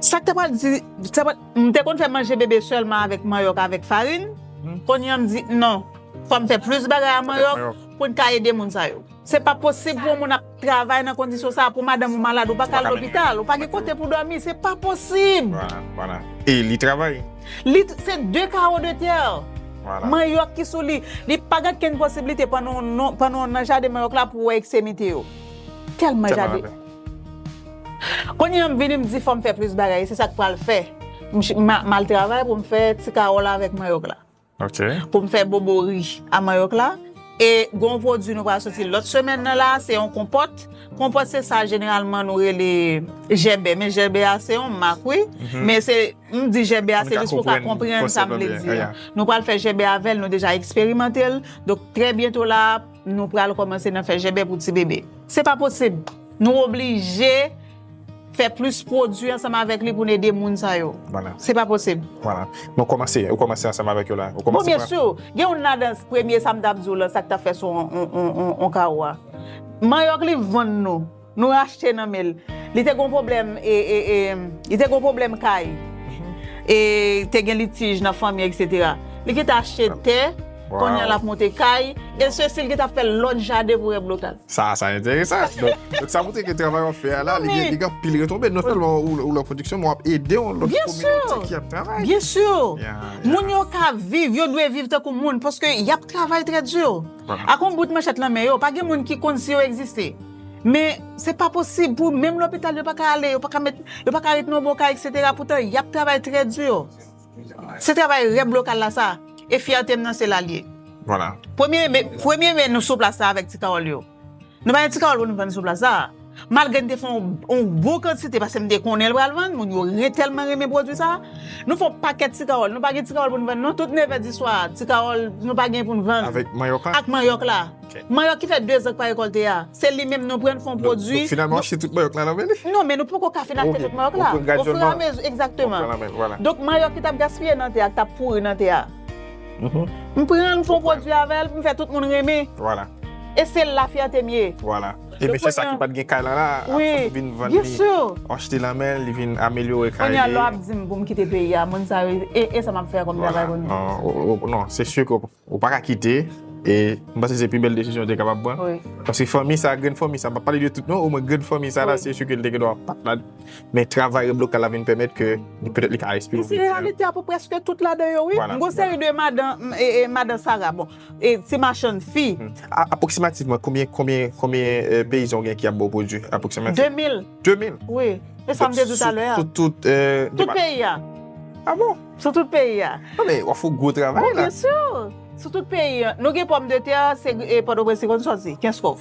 Sa k te pral di, sa pral, m te konn fè manje bebe sèlman avèk manyòk, avèk farin. Kounye a m di, non, fò m fè plis bagay a manyòk pou n ka ede moun sa yo. Se pa posib pou yon moun ap travay nan kondisyon sa a, pou madanm ou malad, ou pa ka al lopital, ou pa gen kote pou dòmi, se pa posib. Vwala, vwala. E li travay. Li t-, se de kawo de tè. Vwala. Manyòk ki sou li. Li pa gen okenn posiblite pandan w nan, pandan w nan jaden manyòk la pou w wè ekstremite yo. Tèlman jaden. Kounye a m vini, m di fò m fè plis bagay, e se sa k pral fè. M ch-, m a-, m al travay pou m fè ti kawòl avèk manyòk la. Ok. Pou m fè bobori a manyòk la. E gen yon pwodui nou pral soti lòt semèn nan la, se yon konpòt. Konpòt se sa jeneralman nou rele jèbè. Men jèbè a se yon mak, wi. Men se, m di jèbè a se jis pou w ka konprann sa m vle di a. Nou pral fè jèbè avè l, nou deja eksperimante l. Donk, trè byento la, nou pral kòmanse nan fè jèbè pou ti bebe. Se pa posib. Nou oblije fè plis pwodui ansanm avèk li pou n ede moun sa yo. Vwala. Se pa posib. Vwala. Nou kòmanse, ou kòmanse ansanm avèk yo la. Ou kòmanse. Bon, byen si. Gen youn ladan premye sa m t ap di w lan, sa k t ap fè sou on, on, on, on, on kawo a. Manyòk li vann nou. Nou achte nan men l. Li te gen yon pwoblèm, e, e, e, li te gen yon pwoblèm kay. E te gen litij nan fanmi, etsetera. Li kite achte tè, kounye a l ap monte kay, e sesi l gentan ap fè lòt jaden pou rèb lokal. Sa, sa enteresan. Donk, donk sa montre ke travay w ap fè a la, li gen, li gen anpil retonbe. Non sèlman ou, ou lan pwodiksyon, men w ap ede yon lòt kominote ki ap travay. Byen si. Moun yo ka viv, yo dwe viv tankou moun, paske y ap travay trè di. Ak yon bout manchèt lan men yo, pa gen moun ki konn si yo egziste. Men se pa posib pou menm lopital yo pa ka ale, yo pa ka met, yo pa ka ret nan bon kay, etsetera. Poutan y ap travay trè di. Se travay rèb lokal la sa. E fyète m nan se la l ye. Vwala. Premye me, premye me nou sou plas la avèk ti kawòl yo. Nou pa gen ti kawòl pou nou vann sou plas la. Malgre n te fè yon, yon bon kantite, paske m te konnen l pral vann, moun yo re, tèlman renmen pwodui sa. Nou fè yon pakèt ti kawòl. Nou pa gen ti kawòl pou n vann, non. Tout nevè di swa, ti kawòl, nou pa gen pou n vann. Avèk manyòk la? Ak manyòk la. Ok. Manyòk ki fè de zan k pa rekòlte a, se li menm nou pran, n fè yon pwodui. Donk, finalman, w achte tout manyòk la nan men li? Non, men nou poko ka fin achte tout manyòk la. Ok. Ou pran gradyèlman. Ofiramezu, egzakteman. Donk, manyòk ki t ap gaspiye nan tè a, ki t ap pouri nan tè a, m pran l, m fè yon pwodui avè l, m fè tout moun renmen. Vwala. E se la fyète m ye. Vwala. E mesye sa ki pa t gen kay la la, ap vin vann li, achte nan men l, li vin amelyore kay li. Kounye a, lè w ap di m pou m kite peyi a, moun sa yo, e, e sa m ap fè kòm travay pou nou? Non, se si ke ou pa ka kite, e m panse se pi bèl desizyon w te kapab pran. Paske fanmi sa, grenn fanmi sa, m p ap pale de tout non, omwen grenn fanmi sa la, se si ke l te gen dwa pa t la, men travay Rèv Lokal la vin pèmèt ke li, petèt li ka enspire w vin fè. E se reyalite a pou prèske tout ladan yo, wi. M gon seri de madan, e, e, madan Sara, bon, e ti machann fi. Apwoksimativman, konbyen, konbyen, konbyen, e, peyizan w gen ki ap ba w pwodui? Apwoksimativman. De mil. De mil? Wi. E sa m te di w talè a. Sou tout, e, tout peyi a. A bon? Sou tout peyi a. Non, men w ap fè yon gwo travay la. Wi, byen si. Sou tout peyi a. Nou gen pòmdetè, se, e, Pòtoprens li konn sòti, Kenskòf.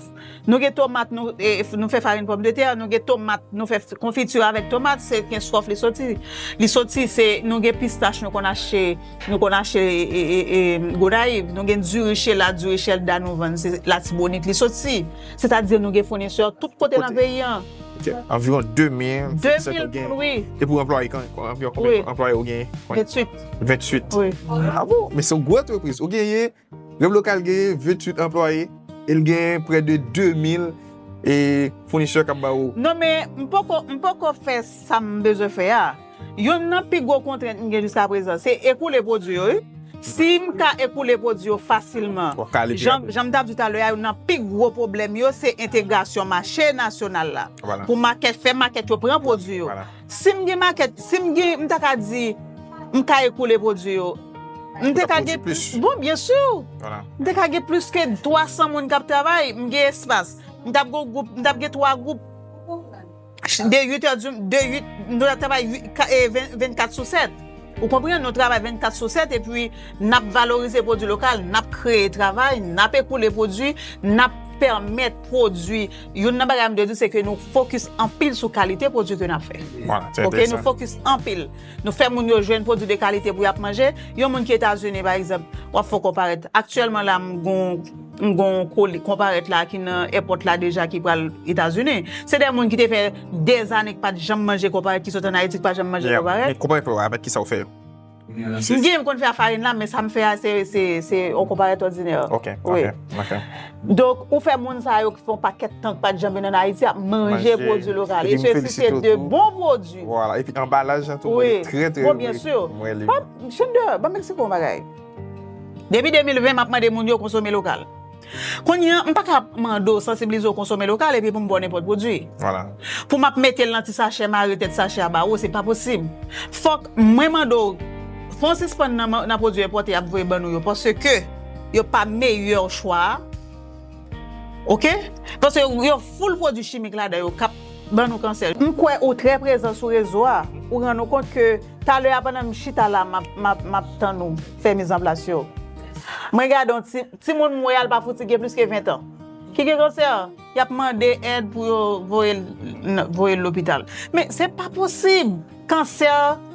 Nou gen tomat, nou, e, nou fè farin pòmdetè, nou gen tomat, nou fè f-, konfiti avèk tomat, se Kenskòf li soti. Li soti, se, nou gen pistach, nou konn achte, nou konn achte, e, e, e, Gonayiv, nou gen diri Chela, diri Chèlda nou vann, se Latibonit li soti. Sètadi nou gen founisè tout kote nan peyi an. Ok. Anviwon de mil, de mil moun, wi. E pou anplwaye, anviwon konbyen anplwaye ou genyen? Venntuit. Venntuit. Wi. A bon? Men se yon gwo antrepriz. Ou genyen Rèv Lokal genyen venntuit anplwaye, e l genyen prè de de mil, e, founisè k ap ba ou. Non, men m poko, m poko fè sa m bezwen fè a. Youn nan pi gwo kontrent m gen jiskaprezan, se ekoule pwodui yo, wi. Si m ka ekoule pwodui yo fasilman, jan, jan m t ap di w talè a, youn nan pi gwo pwoblèm yo, se entegrasyon mache nasyonal la. Pou makèt, fè makèt yo pran pwodui yo. Si m gen makèt, si m gen, m ta ka di, m ka ekoule pwodui yo. M te ka gen, bon, byen si. M te ka gen plis ke twa san moun k ap travay, m gen espas. M t ap gen gwoup, m t ap gen twa gwoup. De uit è di, de uit, nou t ap travay uit, ka-, e, ven, vennkat sou sèt. Ou konprann? Nou travay vennkat sou sèt, epi n ap valorize pwodui lokal, n ap kreye travay, n ap ekoule pwodui, n ap pèmèt pwodui. Youn nan bagay m te di, se ke nou fokis anpil sou kalite pwodui ke n ap fè. Vwala, se enteresan. Ok, nou fokis anpil. Nou fè moun yo jwenn pwodui de kalite pou y ap manje. Yon moun ki Etazini, pa egzanp, w ap fè w konparèt. Aktyèlman la, m gon, m gon kole-, konparèt la ki nan èpòt la deja ki pral Etazini. Se de moun ki te fè dèzane ki pa t janm manje konparèt, ki sot ann Ayiti, ki pa janm manje konparèt. Men konparèt la, avèk ki sa w fè yo? M gen, m konn fè a farin la, men sa m fè a, se, se, se yon konparèt òdinè. Ok, ok, ok. Donk, ou fè moun sa yo ki fè yon pakèt tan ki pa t janm vin ann Ayiti ap manje pwodui lokal. E se, se de bon pwodui. Vwala, epi anbalaj lan tou, mwen li trè, trè, bon, byen si. Mwen li. Ban m, Xander, ban m eksplike w yon bagay. Depi de mil ven, m ap mande moun yo konsome lokal. Kounye a, m pa ka mande w sansibilize w konsome lokal epi pou m ba w nenpòt pwodui. Vwala. Pou m ap mete l nan ti sachè, mare tèt sachè a ba ou, se pa posib. Fòk mwen mande w, fè w sispann nan, nan pwodui enpòte y ap voye ban nou yo, paske yo pa meyè chwa a. Ok? Paske yo, yo foul pwodui chimik ladan yo k ap ban nou kansè. M kwè ou trè prezan sou rezo a, ou rann ou kont ke talè a pandan m chita la, m ap, m ap, m ap tann ou fè mizanplas yo. Mwen gade yon ti, timoun m wè a, l pa fouti gen plis ke ven tan. Ki gen kansè, y ap mande èd pou yo voye l, n-, voye l lopital. Men se pa posib. Kansè,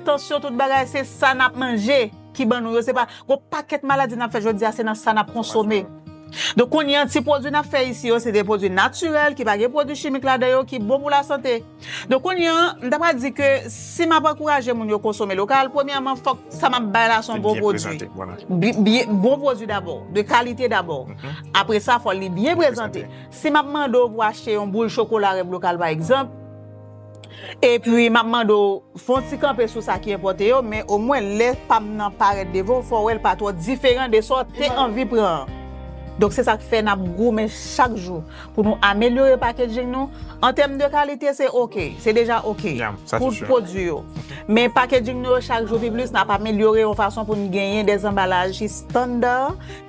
tansyon, tout bagay, se sa n ap manje ki ban nou yo. Se pa, gon pakèt maladi n ap fè jodi a, se nan sa n ap konsome. Donk, kounye a, ti pwodui n ap fè isi yo, se de pwodui natirèl, ki pa gen pwodui chimik ladan yo, ki bon pou lasante. Donk, kounye a, m ta pral di ke si m ap ankouraje moun yo konsome lokal, premyèman, fòk sa m ap bay la se yon bon pwodui. Byen prezante, vwala. Bi-, byen, bon pwodui dabò, de kalite dabò. Apre sa, fò li byen prezante. Si m ap mande w pou achte yon boul chokola Rèv Lokal, pa egzanp, epi m ap mande w fè yon ti kanpe sou sa ki enpòte yo, men omwen lè pa m nan parèt devan w, fò w wè l pa twò diferan de sa w te anvi pran an. Donk, se sa k fè n ap goumen chak jou pou nou amelyore packaging nou. An tèm de kalite, se ok, se deja ok pou pwodui yo. Men packaging nou yo, chak jou pi plis, n ap amelyore yon fason pou n genyen de anbalaj ki estanda,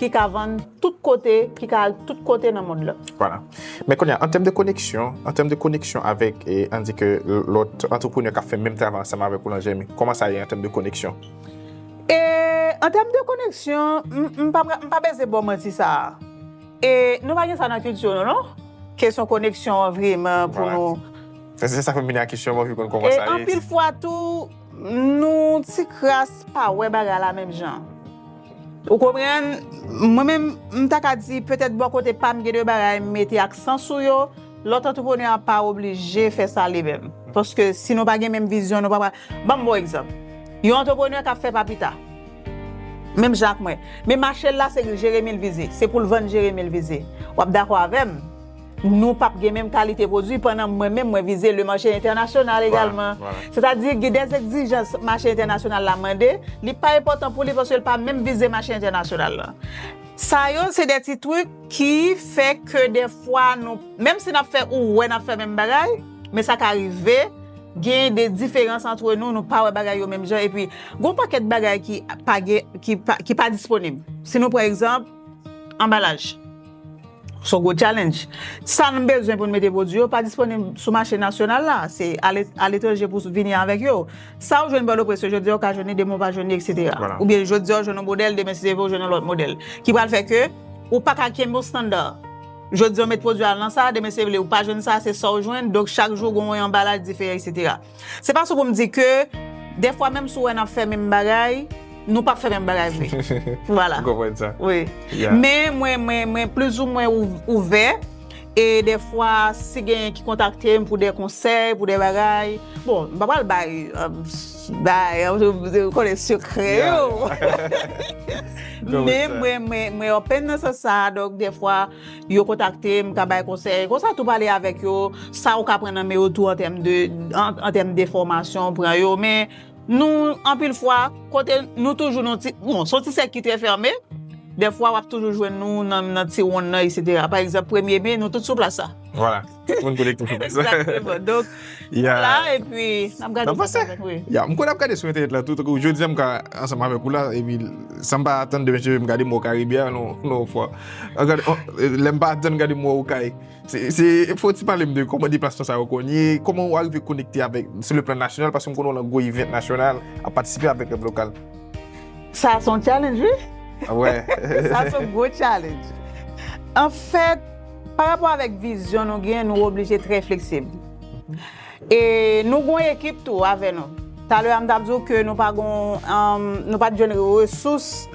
ki ka vann tout kote, ki ka al tout kote nan mond lan. Vwala. Men kounye a, an tèm de koneksyon, an tèm de koneksyon avèk, e, ann di ke lòt antreprenè k ap fè menm travay ansanm avèk ou lan Jèmi, kòman sa ye an tèm de koneksyon? E, an tèm de koneksyon, m, m pa pra-, m pa bezwen ba w manti sa a. E, nou pa gen sa nan kilti nou, non? kesyon koneksyon an vreman pou nou. Se sa fè m vin a kesyon, m anvi konn kòman sa ye. E anpil fwa tou, nou ti kras pa wè bagay la menm jan. Ou konprann? Mwen menm, m ta ka di, petèt bò kote pa m gen de bagay m mete aksan sou yo, lòt antreprenè a pa oblije fè sa li menm. Paske si nou pa gen menm vizyon, nou pa pral. Ban m bon egzanp. Yon antreprenè k ap fè papita. Menm jan ak mwen. Men mache l la, se Jeremi l vize. Se pou l vann Jeremi l vize. W ap dakò avè m? Nou p ap gen menm kalite pwodui pandan mwen menm mwen vize le mache entènasyonal egalman. Sètadi gen dè egzijans mache entènasyonal la mande, li pa enpòtan pou li paske l pa menm vize mache entènasyonal la. Sa yo se de ti twik ki fè ke dèfwa nou, menm si n ap fè ou wè n ap fè menm bagay, men sa ka rive gen de diferans antre nou, nou pa wè bagay yo menm jan, epi gon pakèt bagay ki pa gen, ki pa, ki pa disponib. Si nou pran egzanp, anbalaj. Se yon gwo challenge. Sa nou bezwen pou nou mete pwodui yo pa disponib sou mache nasyonal la. Se ale, aletranje pou vini avèk yo. Sa ou jwenn Pòtoprens yo, jodi a ou ka jwenn li, demen ou pa jwenn li, etsetera. Oubyen jodi a ou jwenn yon modèl, demen si Dye vle ou jwenn yon lòt modèl. Ki pral fè ke ou pa ka kenbe yon standard. Jodi a ou met pwodui a nan sa, demen si Dye vle ou pa jwenn sa, se sa ou jwenn. Donk chak jou gen yon anbalaj diferan, etsetera. Se fason pou m di ke dèfwa menm si w wè n ap fè menm bagay, nou p ap fè menm bagay vre. Vwala. Ou konprann sa? Wi. Men mwen, mwen, mwen plizoumwen ouvè. E dèfwa, si genyen ki kontakte m pou de konsèy, pou de bagay, bon, m pa pral bay, bay, ou konnen sekrè yo. Men mwen, mwen, mwen open nan sans sa, donk dèfwa, yo kontakte m, m ka bay konsèy. Konsa tou pale avèk yo, sa ou ka pran nan men yo tou an tèm de, an, an tèm de fòmasyon, pran yo. Men nou, anpil fwa, kote nou toujou nan ti, bon, se yon ti sèk ki trè fèmen. Dèfwa, w ap toujou jwenn nou nan, nan ti wonn nan, etsetera. Pa egzanp, premye me, nou tout sou plas la. Vwala. Tout moun konekte sou plas la. Egzakteman. Donk, vwala, epi, n ap gade sa avèk, wi. Ya, m konn ap gade sou entènèt la tou, tankou jodi a m ka ansanm avèk ou la, epi san m pa atann demen si Dye vle m gade mò Karibyen an, non, non, fwa. Lè m pa atann gade mò Okay. Se, se, fò w ti pale m de kòman deplasman sa yo konn ye, kòman w arive konekte avèk, sou le plan nasyonal, paske m konnen w nan gwo event nasyonal, ap patisipe avèk Rèv Lokal. Sa se yon challenge, wi. Wè. Sa se yon gwo challenge. Anfèt, pa rapò avèk vizyon nou gen, nou oblije trè fleksib. E nou gen yon ekip tou avè nou. Talè a m t ap di w ke nou pa gen, nou pa t jwenn resous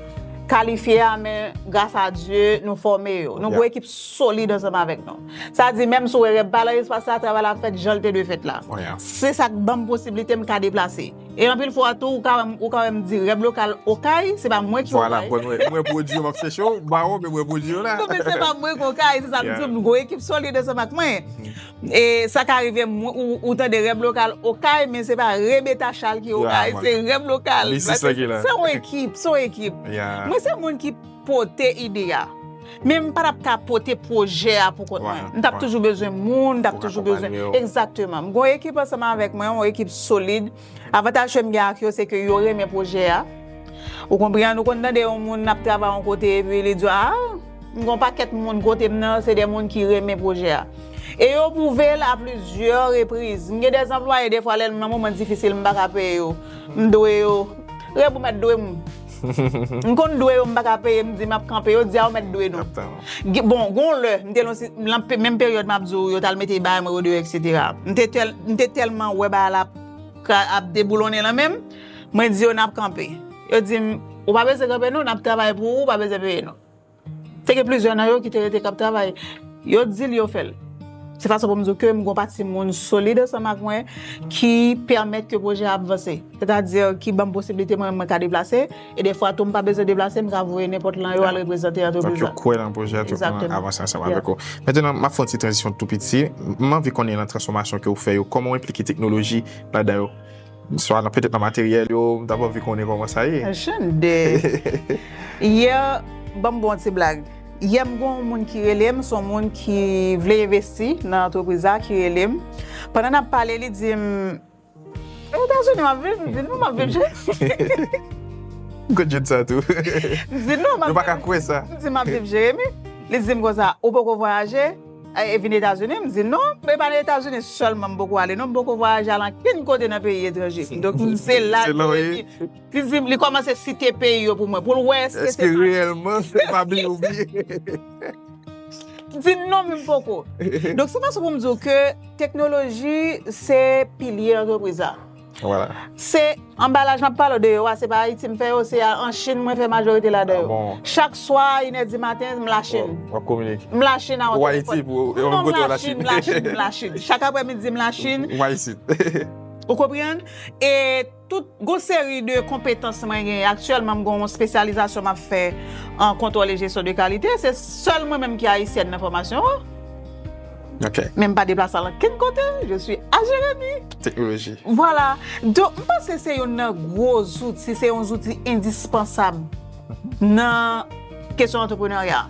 kalifye a, men gras a Dye, nou fòme yo. Nou gen yon ekip solid ansanm avèk nou. Sa di, menm si w wè Rèv pa nan espas la, travay la ap fèt jan l te dwe fèt la. Se sa k ban m posiblite m ka deplase. E anpil fwa tou, ou ka wè m, ou ka wè m di Rèv Lokal Okay, se pa mwen ki Okay. Mwen pwodui yo, m ap chèche w, ba w, men mwen pwodui yo la. Non, men se pa mwen ki Okay, se sa m di w, m gen yon ekip solid ansanm ak mwen. E sa ka rive ou tande Rèv Lokal Okay, men se pa Rebeta Charles ki Okay, se Rèv Lokal. Se yon ekip, se yon ekip. Mwen se moun ki pote ide a. Men m pa t ap ka pote pwojè a pou kont mwen. M t ap toujou bezwen moun, m t ap toujou bezwen. Egzakteman. M gen yon ekip ansanm avèk mwen, yon ekip solid. Avantaj ke m gen ak yo, se ke yo renmen pwojè a. Ou konprann? Ou konn tande yon moun ap travay yon kote epi li di, a, m gen yon pakèt moun kote m nan, se de moun ki renmen pwojè a. E yo pwouve l a plizyè repriz. M gen de anplwaye, defwa, lè m nan moman difisil, m pa ka peye yo. M dwe yo. Rep ou mèt dwe m. M konn dwe yo, m pa ka peye, m di m ap kanpe, yo di a ou mèt dwe nou. Bon, gon lè, m te nan menm peryòd m ap di w, yo t al mete bagay mwen yo deyò, etsetera. M te tèlman wè bagay la ap deboulonnen nan men m, mwen di yo n ap kanpe. Yo di m, ou pa bezwen kanpe non, n ap travay pou ou, ou pa bezwen peye nou. Te gen plizyè nan yo ki te rete k ap travay. Yo di l, yo fè l. Se fason pou m di w ke m gen yon pati moun solid ansanm ak mwen ki pèmèt ke pwojè a ap vanse. Sètadi ki ban m posiblite mwen, mwen ka deplase. E defwa tou, m pa bezwen deplase, m ka voye nenpòt lan yo al reprezante antrepriz la. Donk yo kwè nan pwojè a, tout moun avanse ansanm avèk ou. Mentnan, m ap fè yon ti tranzisyon tou piti. M anvi konnen nan transfòmasyon ke w fè yo, kòman w enplike teknoloji ladan yo? Swa nan, petèt nan materyèl yo, m t ap anvi konnen kòman sa ye. Jande. Yè, ban m ba w yon ti blag. Yè m gen yon moun ki rele m, se yon moun ki vle envesti nan antrepriz la ki rele m. Pandan n ap pale, li di m, Etazini m ap viv, m di non, m ap viv Jeremi. M konn jwenn sa tou. M di non, m ap viv. Nou pa ka kwè sa. M di m ap viv Jeremi. Li di m konsa, ou poko vwayaje? E vin Etazini? M di non, men pa nan Etazini sèlman m poko ale non, m poko vwayaje al ankenn kote nan peyi etranje. Donk se la li di, li kòmanse site peyi yo pou mwen, pou l wè èske se pa reyèlman, se pa bliye ou bliye. di non, men m poko. Donk, se fason pou m di w ke teknoloji se pilye antrepriz la. Voilà. Se anbalaj m ap pale w de yo a, se pa Ayiti m fè yo, se an Chin mwen fè majorite ladan yo. Ah bon. Chak swa, inè di maten, m Lachin. W ap kominike. M Lachin a yon Ou Ayiti, telefòn. pou- ou Non, kote m w Lachin, Lachin. m Lachin, m Lachin. Chak aprèmidi, m Lachin. Ou Ayiti. Ou konprann? E tout gwo seri de konpetans mwen gen aktyèlman, m gen yon espesyalizasyon m ap fè an kontwòl e jesyon de kalite. Se sèl mwen menm ki ayisyèn nan fòmasyon an. Ok. Men m pa deplase al ankenn kote. Je suis à Jérémie. Teknoloji. Vwala. Donk, m panse se youn nan gwo zouti, se yon zouti endispansab nan kesyon antreprenarya.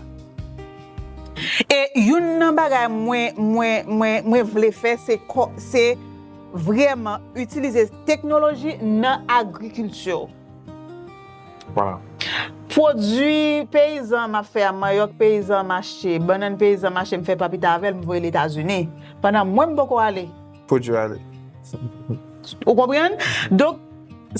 E youn nan bagay mwen, mwen, mwen, mwen vle fè, se kò- se vrèman itilize teknoloji nan agrikilti. Voilà. Pwodui peyizan m ap fè a, manyòk peyizan m achte, bannann peyizan m achte, m fè papita avè l, m voye l Etazini. Pandan mwen m poko ale. Pwodui ale. Ou konprann? Donk,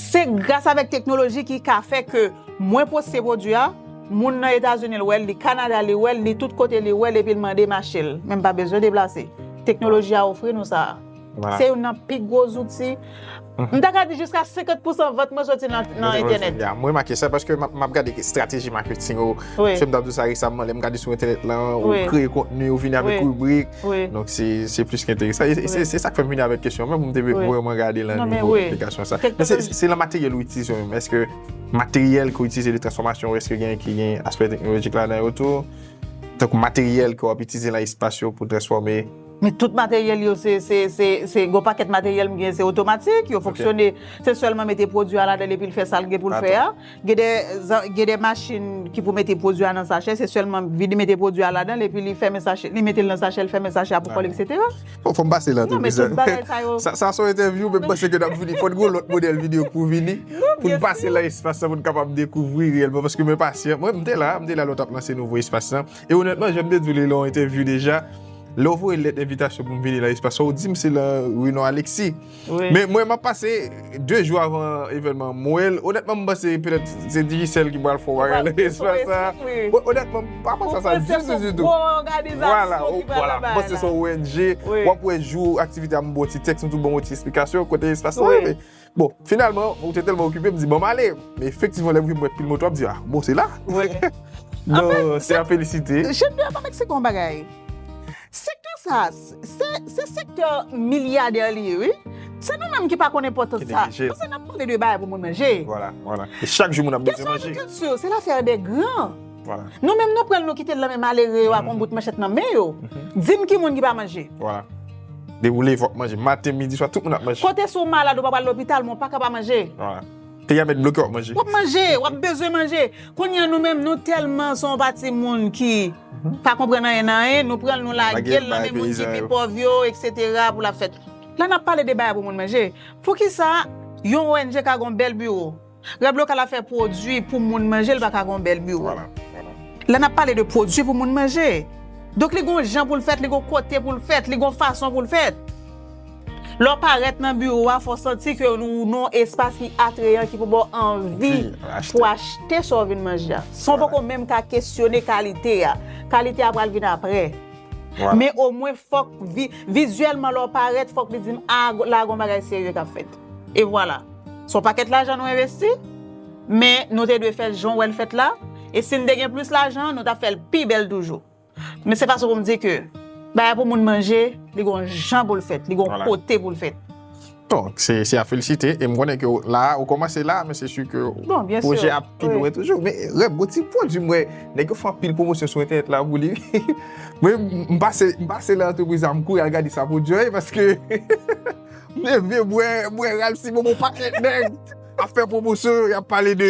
se gras avèk teknoloji ki ka fè ke mwen poste pwodui a, moun nan Etazini l wè l, li Kanada li wè l, li tout kote li wè l, epi l mande m achte l. Men m pa bezwen deplase. Teknoloji a ofri nou sa. Voilà. Se youn nan pi gwo zouti. M ta ka di jiska senkant pousan vant mwen soti nan, nan entènèt. Ya, mwen remake sa paske m ap m ap gade estrateji maketing yo. Wi. Se m t ap di sa resamman, lè m gade sou entènèt lan, ou Wi. Kreye kontni, ou vini avèk Wi. ribrik. Wi. Donk, se se plis ki enteresan. E se- Wi. se sa k fè m vini avèk kesyon an, men m te Wi. vrèman gade lan Non, men nivo wi. aplikasyon sa. Kèk Men se teknoloji- se lan materyèl ou itilize menm. Èske materyèl ke w itilize de transfòmasyon, èske gen ki gen aspè teknolojik ladan yo tou? Tankou materyèl ke w ap itilize lan espas yo pou transfòme. Men tout materyèl yo, se, se, se, se gwo pakèt materyèl m gen, se otomatik, yo fonksyone, se sèlman mete pwodui a ladan l epi l fè sa l gen pou l fè a. Gen de, gen de machin ki pou mete pwodui a nan sachè, se sèlman vide mete pwodui a ladan l epi li fèmen sachè, li mete l nan sachè, l fèmen sachè a pou kòl, etsetera. Bon, fò m pase lan Non, men tou. Tout bagay sa yo. Sa, sa se yon entèvyou, men m panse ke n ap vini. Fò n gen yon lòt modèl videyo pou vini. Pou n byen pase si. Lan espas la, pou n kapab dekouvri reyèlman. Paske mwen pasyan, mwen, m te la, m te la lè w t ap lanse nouvo espas lan. E onètman, jan m te di w li lan yon entèvyou deja, lè w voye lèt envitasyon pou m vini lan espas la, ou di m se lan Renan Alexis. Wi. Men mwen, m ap pase de jou avan evènman an, m wè l. Onètman, m panse petèt se Digicel ki pral fè w bagay lan espas sa. Wi. Bon, onètman, m pa panse sa ditou, ditou. Vwala, ou- vwala. M panse se yon O N G. Wi. W ap wè jou aktivite a, m ba w ti tèks, m tou ban w ti esplikasyon kote espas la Wi. rive. Bon, finalman, ou te tèlman okipe, m di, "Bon, m ale." Men efektivman, lè m rive, m wè pil moto, m di, "Ah, bon, se la." Wi. Non, Anfen, se a felisite. Jen de pa Meksiko yon bagay. Sektè sa, se, se sektè milyadè li ye, wi. Se nou menm ki pa konn enpòtans Ki sa. neglije l. Paske n ap pale de bagay pou moun manje. Vwala, vwala. E chak jou, moun ap bezwen Kesyon manje. Agrikilti, se lafè de gran. Vwala. Nou menm, nou pran l, nou kite l nan men malere yo ak yon bout manchèt nan men yo. Di m ki moun ki pa manje. Vwala. Depi w leve, w ap manje. Maten, midi, swa, tout moun ap manje. Kote si w malad, ou pa pral lopital, men w pa ka pa manje. Vwala. Peyi a mèt bloke, w ap manje. W ap manje, w ap bezwen manje. Kounye a nou menm, nou tèlman se yon pati moun ki pa konprann anyen nan anyen, nou pran l, nou lage l nan men moun ki pi pòv yo, etsetera, pou l ap fèt. La n ap pale de bagay pou moun manje. Poukisa yon O N G ka gen yon bèl biwo? Rèb Lokal ap fè pwodui pou moun manje, l pa ka gen yon bèl biwo. Vwala. La n ap pale de pwodui pou moun manje. Donk, li gen yon jan pou l fèt, li gen yon kote pou l fèt, li gen yon fason pou l fèt. Lè w parèt nan biwo a, fò w santi ke ou nan yon espas ki atreyan, ki pou ba w anvi pou achte sa w vin manje a. San w poko menm ka kesyone kalite a. Kalite a pral vin apre. Men omwen, fòk vi, vizyèlman, lè w parèt, fòk li di m, "A, la gon bagay serye k ap fèt." E vwala. Se yon pakèt lajan nou envesti, men nou te dwe fè l jan w wè l fèt la. E si n te gen plis lajan, nou t ap fè l pi bèl toujou. Men se fason pou m di ke bagay pou moun manje, li gon jan pou l fèt, li gon kote pou l fèt. Donk, se, se a felisite. E m konnen ke w la, ou kòmanse la, men se si ke pwojè ap pi lwen toujou. Men, Rèb, gon ti pwodui m wè, nèg yo fè anpil pwomosyon sou entènèt la pou li. Mwen, m pase, m pase lan antrepriz la, m kouri al gade sa pwodui a ye, paske m leve, m wè, m wè Ralph Simon, bon pakèt nèg ap fè pwomosyon, y ap pale de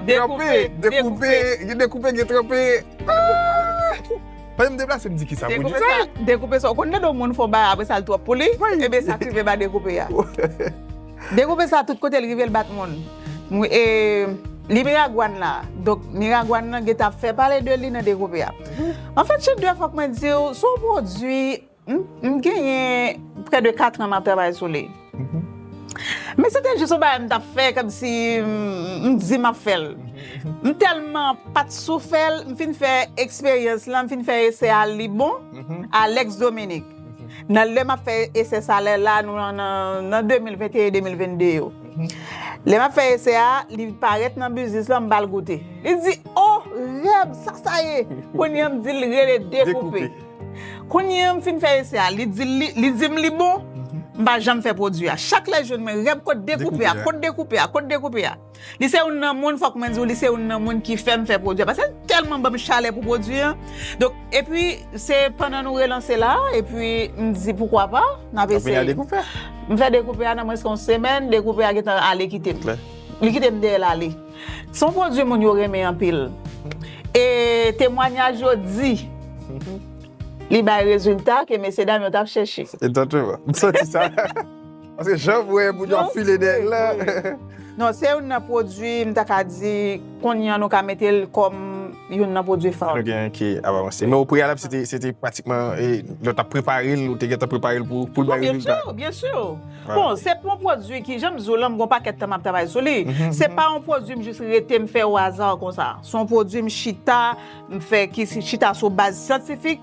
tranpe, dekoupe, gen dekoupe, gen tranpe. Ah! Fè m deplase, m di kisa pwodui sa. Dekoupe sa, ou konn tande yon moun fè yon bagay, apre sa l twòp pou li, ebyen sa k rive ba dekoupe a. Dekoupe sa, tout kote l rive, l bat moun. Mwen, e, li Miragwàn la. Donk, Miragwàn nan gentan ap fè pale de li nan dekoupe a. Anfèt, Jen de, fòk mwen di w, se yon pwodui, m, m genyen prè de kat an m ap travay sou li. Men se te jis yon bagay m t ap fè, kòmsi m, m di m ap fè l. M tèlman pa t sou fè l, m fin fè eksperyans lan, m fin fè esè a, li bon. Alex Dominique. Nan lè m ap fè esè salè la, nou nan, nan, nan de mil venteyen, de mil vennde yo. Lè m ap fè esè a, li parèt nan biznis lan, m ba l goute. Li di, "O, Rèb, sa sa ye?" Kounye a m di l rele Dekoupe. Dekoupe. Kounye a m fin fè esè a, li di, li, li di m li bon, m pa janm fè pwodui a. Chak lè l jwenn mwen, "Rèb, kot Dekoupe a, kot Dekoupe a, kot Dekoupe a?" Li se youn nan moun, fòk mwen di w, li se youn nan moun ki fè m fè pwodui a. Paske l tèlman ban m chalè pou pwodui an. Donk, epi, se pandan nou relanse la, epi m di, "Poukwa pa?" N ap eseye. M fè Dekoupe a nan mwens ke yon semèn, Dekoupe a gentan ale kite m. Li kite m dèyè l ale. Se yon pwodui moun yo renmen anpil. E temwanyaj yo di, li bay rezilta ke mesye dam yo t ap chèche. Egzakteman. M santi sa. Paske jan m wè moun yo ap file dèyè l la. Non, se youn nan pwodui, m ta ka di, kounye a nou ka mete l kòm youn nan pwodui fa. Nou gen ki ap avanse. Men o preyalab, se te, se te pratikman, e, lè w t ap prepare l, ou te gentan prepare l pou, pou l bay rezilta. Byen si, byen si. Bon, se pa yon pwodui ki, jan m di w lan, m gon pakèt tan m ap travay sou li. Se pa yon pwodui m jis rete m fè o aza konsa. Se yon pwodui m chita, m fè ki si, chita sou baz syantifik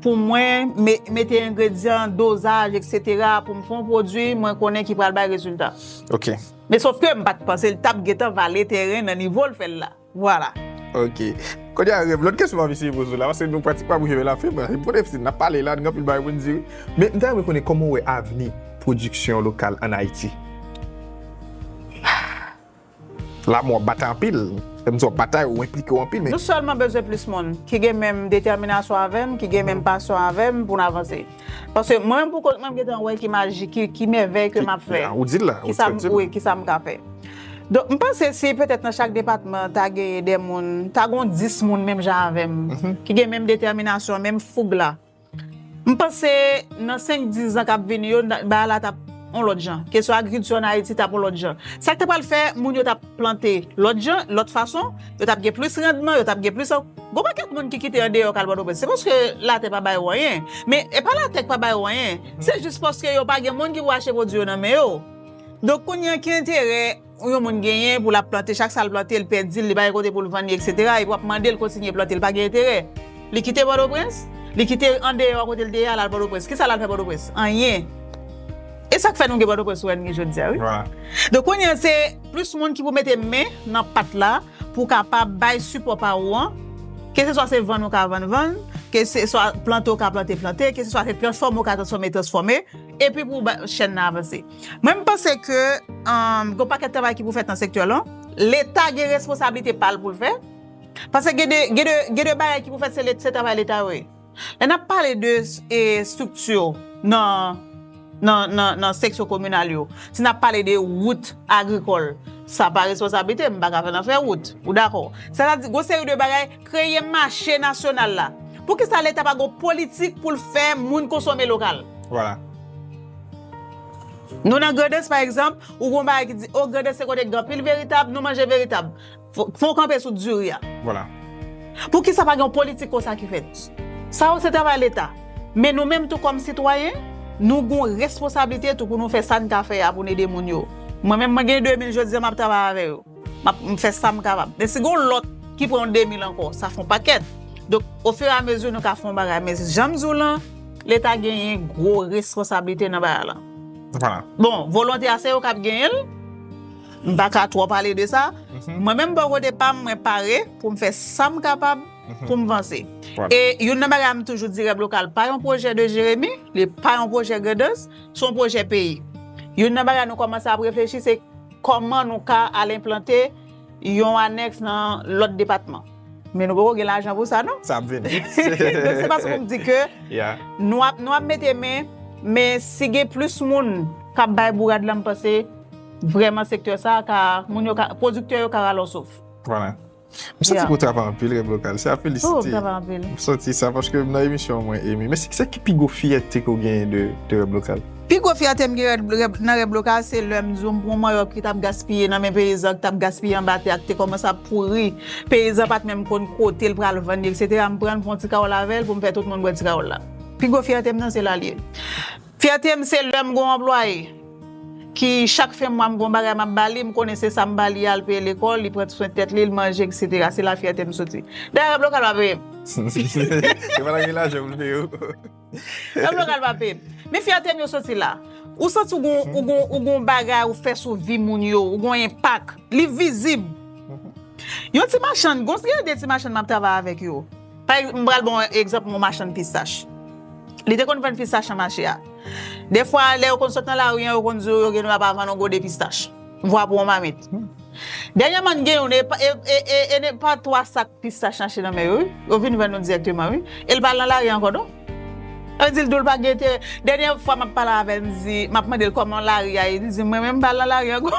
pou mwen me-, mete engredyan, dozaj, etsetera, pou m fè yon pwodui mwen konnen ki pral bay rezilta. Ok. Men sof ke m pa t panse l t ap gentan vale teren nan nivo l fè l la. Vwala. Ok. Kounye a, Rèb, lòt kesyon m ap eseye poze w la, paske nou pratikman pou rive lafen, men, bon, defisil, n ap pale la, nou gen anpil bagay pou n di, wi. Men, m ta renmen konnen kòman w wè avni pwodiksyon lokal ann Ayiti. La, mwen w ap batay anpil. Lè m di w ap batay, ou enplike w anpil, men. Nou sèlman bezwen plis moun ki gen menm detèminasyon avè m, ki gen menm pasyon avè m pou n avanse. Paske mwen menm pou kont mwen, m gentan wè ki maji, ki, ki mèvèy ke m ap fè. Ki, ou di l la, ou di l. Wi, ki sa m ka fè. Donk, m panse si petèt nan chak depatman ta genyen de moun, ta gon dis moun menm jan avè m, ki gen menm detèminasyon, menm foug la. M panse nan senk, dis zan k ap vini yo, bagay la t ap yon lòt jan. Kesyon agrikilti ann Ayiti t ap yon lòt jan. Sa k te pral fè, moun yo t ap plante lòt jan, lòt fason, yo t ap gen plis randman, yo t ap gen plis. Gon pakèt moun ki kite andeyò k al Pòtoprens. Se paske latè pa ba yo anyen. Men e pa latè k pa ba yo anyen. Se jis paske yo pa gen moun ki pou achte pwodui yo nan men yo. Donk, kounye a, ki enterè yon moun genyen pou l ap plante, chak sa l plante, l pèdi l, li pa gen kote pou l vann li, etsetera, epi w ap mande l kontinye plante, l pa gen enterè. Li kite Pòtoprens, li kite andeyò kote l te ye a, l al Pòtoprens. Kisa l al fè Pòtoprens? Anyen. E sa k fè nou gen Pòtoprens ou wè n gen jodi a, wi. Vwala. Donk, kounye a, se plis moun ki pou mete men nan pat la pou kapab bay sipò pa ou an, keseswa se vann ou ka vann, vann, keseswa plante ou ka plante, plante, keseswa se transfòme ou ka transfòme, transfòme, epi pou ba-, chèn nan avanse. Mwen, m panse ke, um, gon pakèt travay ki pou fèt nan sektè lan. Leta gen responsablite pa l pou l fè. Paske gen de, gen de, gen de bagay ki pou fèt, se le-, se travay Leta yo ye. Lè n ap pale de, e, estrikti nan, nan, nan, nan seksyon kominal yo, si n ap pale de wout agrikòl, sa pa responsablite m, m pa ka fè nan fè wout. Ou dakò? Sètadi, gon seri de bagay, kreye mache nasyonal la. Poukisa Leta pa gon politik pou l fè moun konsome lokal? Vwala. Nou nan Grandans, pa egzanp, ou gon bagay ki di, "O, Grandans se kote k gen anpil veritab, nou manje veritab." Fò, fò w kanpe sou diri a. Vwala. Poukisa pa gen yon politik konsa ki fèt? Sa yo se travay Leta. Men nou menm tou kòm sitwayen, nou gon responsablite tou pou nou fè sa n ka fè a pou n ede moun yo. Mwen menm, mwen gen de mil jodi a, m ap travay avè yo. M ap, m fè sa m kapab. Men si gon lòt ki pran yon de mil ankò, sa fè yon pakèt. Donk, ofiramezi nou ka fè yon bagay. Men jan m di w lan, Leta genyen gwo responsablite nan bagay lan. Vwala. Bon, volonte a se yo k ap genyen l. M pa ka twò pale de sa. Mwen menm bò kote pa m, mwen pare pou m fè sa m kapab pou m vanse. Vwala. E youn nan bagay m toujou di, Rèb Lokal pa yon pwojè de Jeremi, li pa yon pwojè Grandans, se yon pwojè peyi. Youn nan bagay nou kòmanse ap reflechi, se kòman nou ka al enplante yon anèks nan lòt depatman. Men nou poko gen lajan pou sa, non? Sa ap vini. Donk, se paske m di ke nou ap, nou ap mete men, men si gen plis moun k ap bay bourad lan, m panse vrèman sektè sa a ka, moun yo ka, pwodiktè yo ka rale yon souf. Vwala. M santi ke w travay anpil, Rèb Lokal. Se a felisite. Oh, m travay anpil. M santi sa paske m nan emisyon mwen, Amy. Men se, se ki pi gwo fyète ke w genyen de, de Rèb Lokal? Pi gwo fyète m gen Rèb, Rèb, nan Rèb Lokal, se lè m di w m pran yon manyòk ki t ap gaspiye nan men peyizan, ki t ap gaspiye anba tè a, ki te kòmanse ap pouri peyizan pa t menm konn kote l pral vann li, etsetera. M pran l, m fè yon ti kawòl avè l pou m fè tout moun bwè ti kawòl la. Pi gwo fyète m nan, se la l ye. Fyète m, se lè m gon anplwaye. ki chak fen mwa m gon bagay m ap ba li, m konnen se sa m ba li a, l peye lekòl, li pran swen tèt li, l manje, et cetera. Se la fyète m soti. Dayè, rèb lokal pa peye m. Se pa la gen lajan pou l peye w. Rèb lokal pa peye m. Men fyète m yo soti la. Ou santi ou gon, ou gon, ou gon bagay ou fè sou vi moun yo, ou gon enpak. Li vizib. Yon ti machann, gon gen de ti machann m ap travay avèk yo. Pa egz-, m pral ba w egzanp yon machann pistach. Li te konn vann pistach nan mache a. Defwa, lè yo konn sot nan lari an, yo konn di yo, yo gen dwa pa vann yon gode pistach. Vwa pou yon mamit. Dènyèman, gen youn, e, e, e, e, e pa twa sak pistach n achte nan men yo, wi. Yo vin vann nou dirèkteman, wi. E l pa al nan lari ankò, non. Sa vle di l di w l pa gen enterè. Dènyè fwa m ap pale avè l, m di, m ap mande l kòman lari a ye, li di m, mwen menm m pa al nan lari ankò.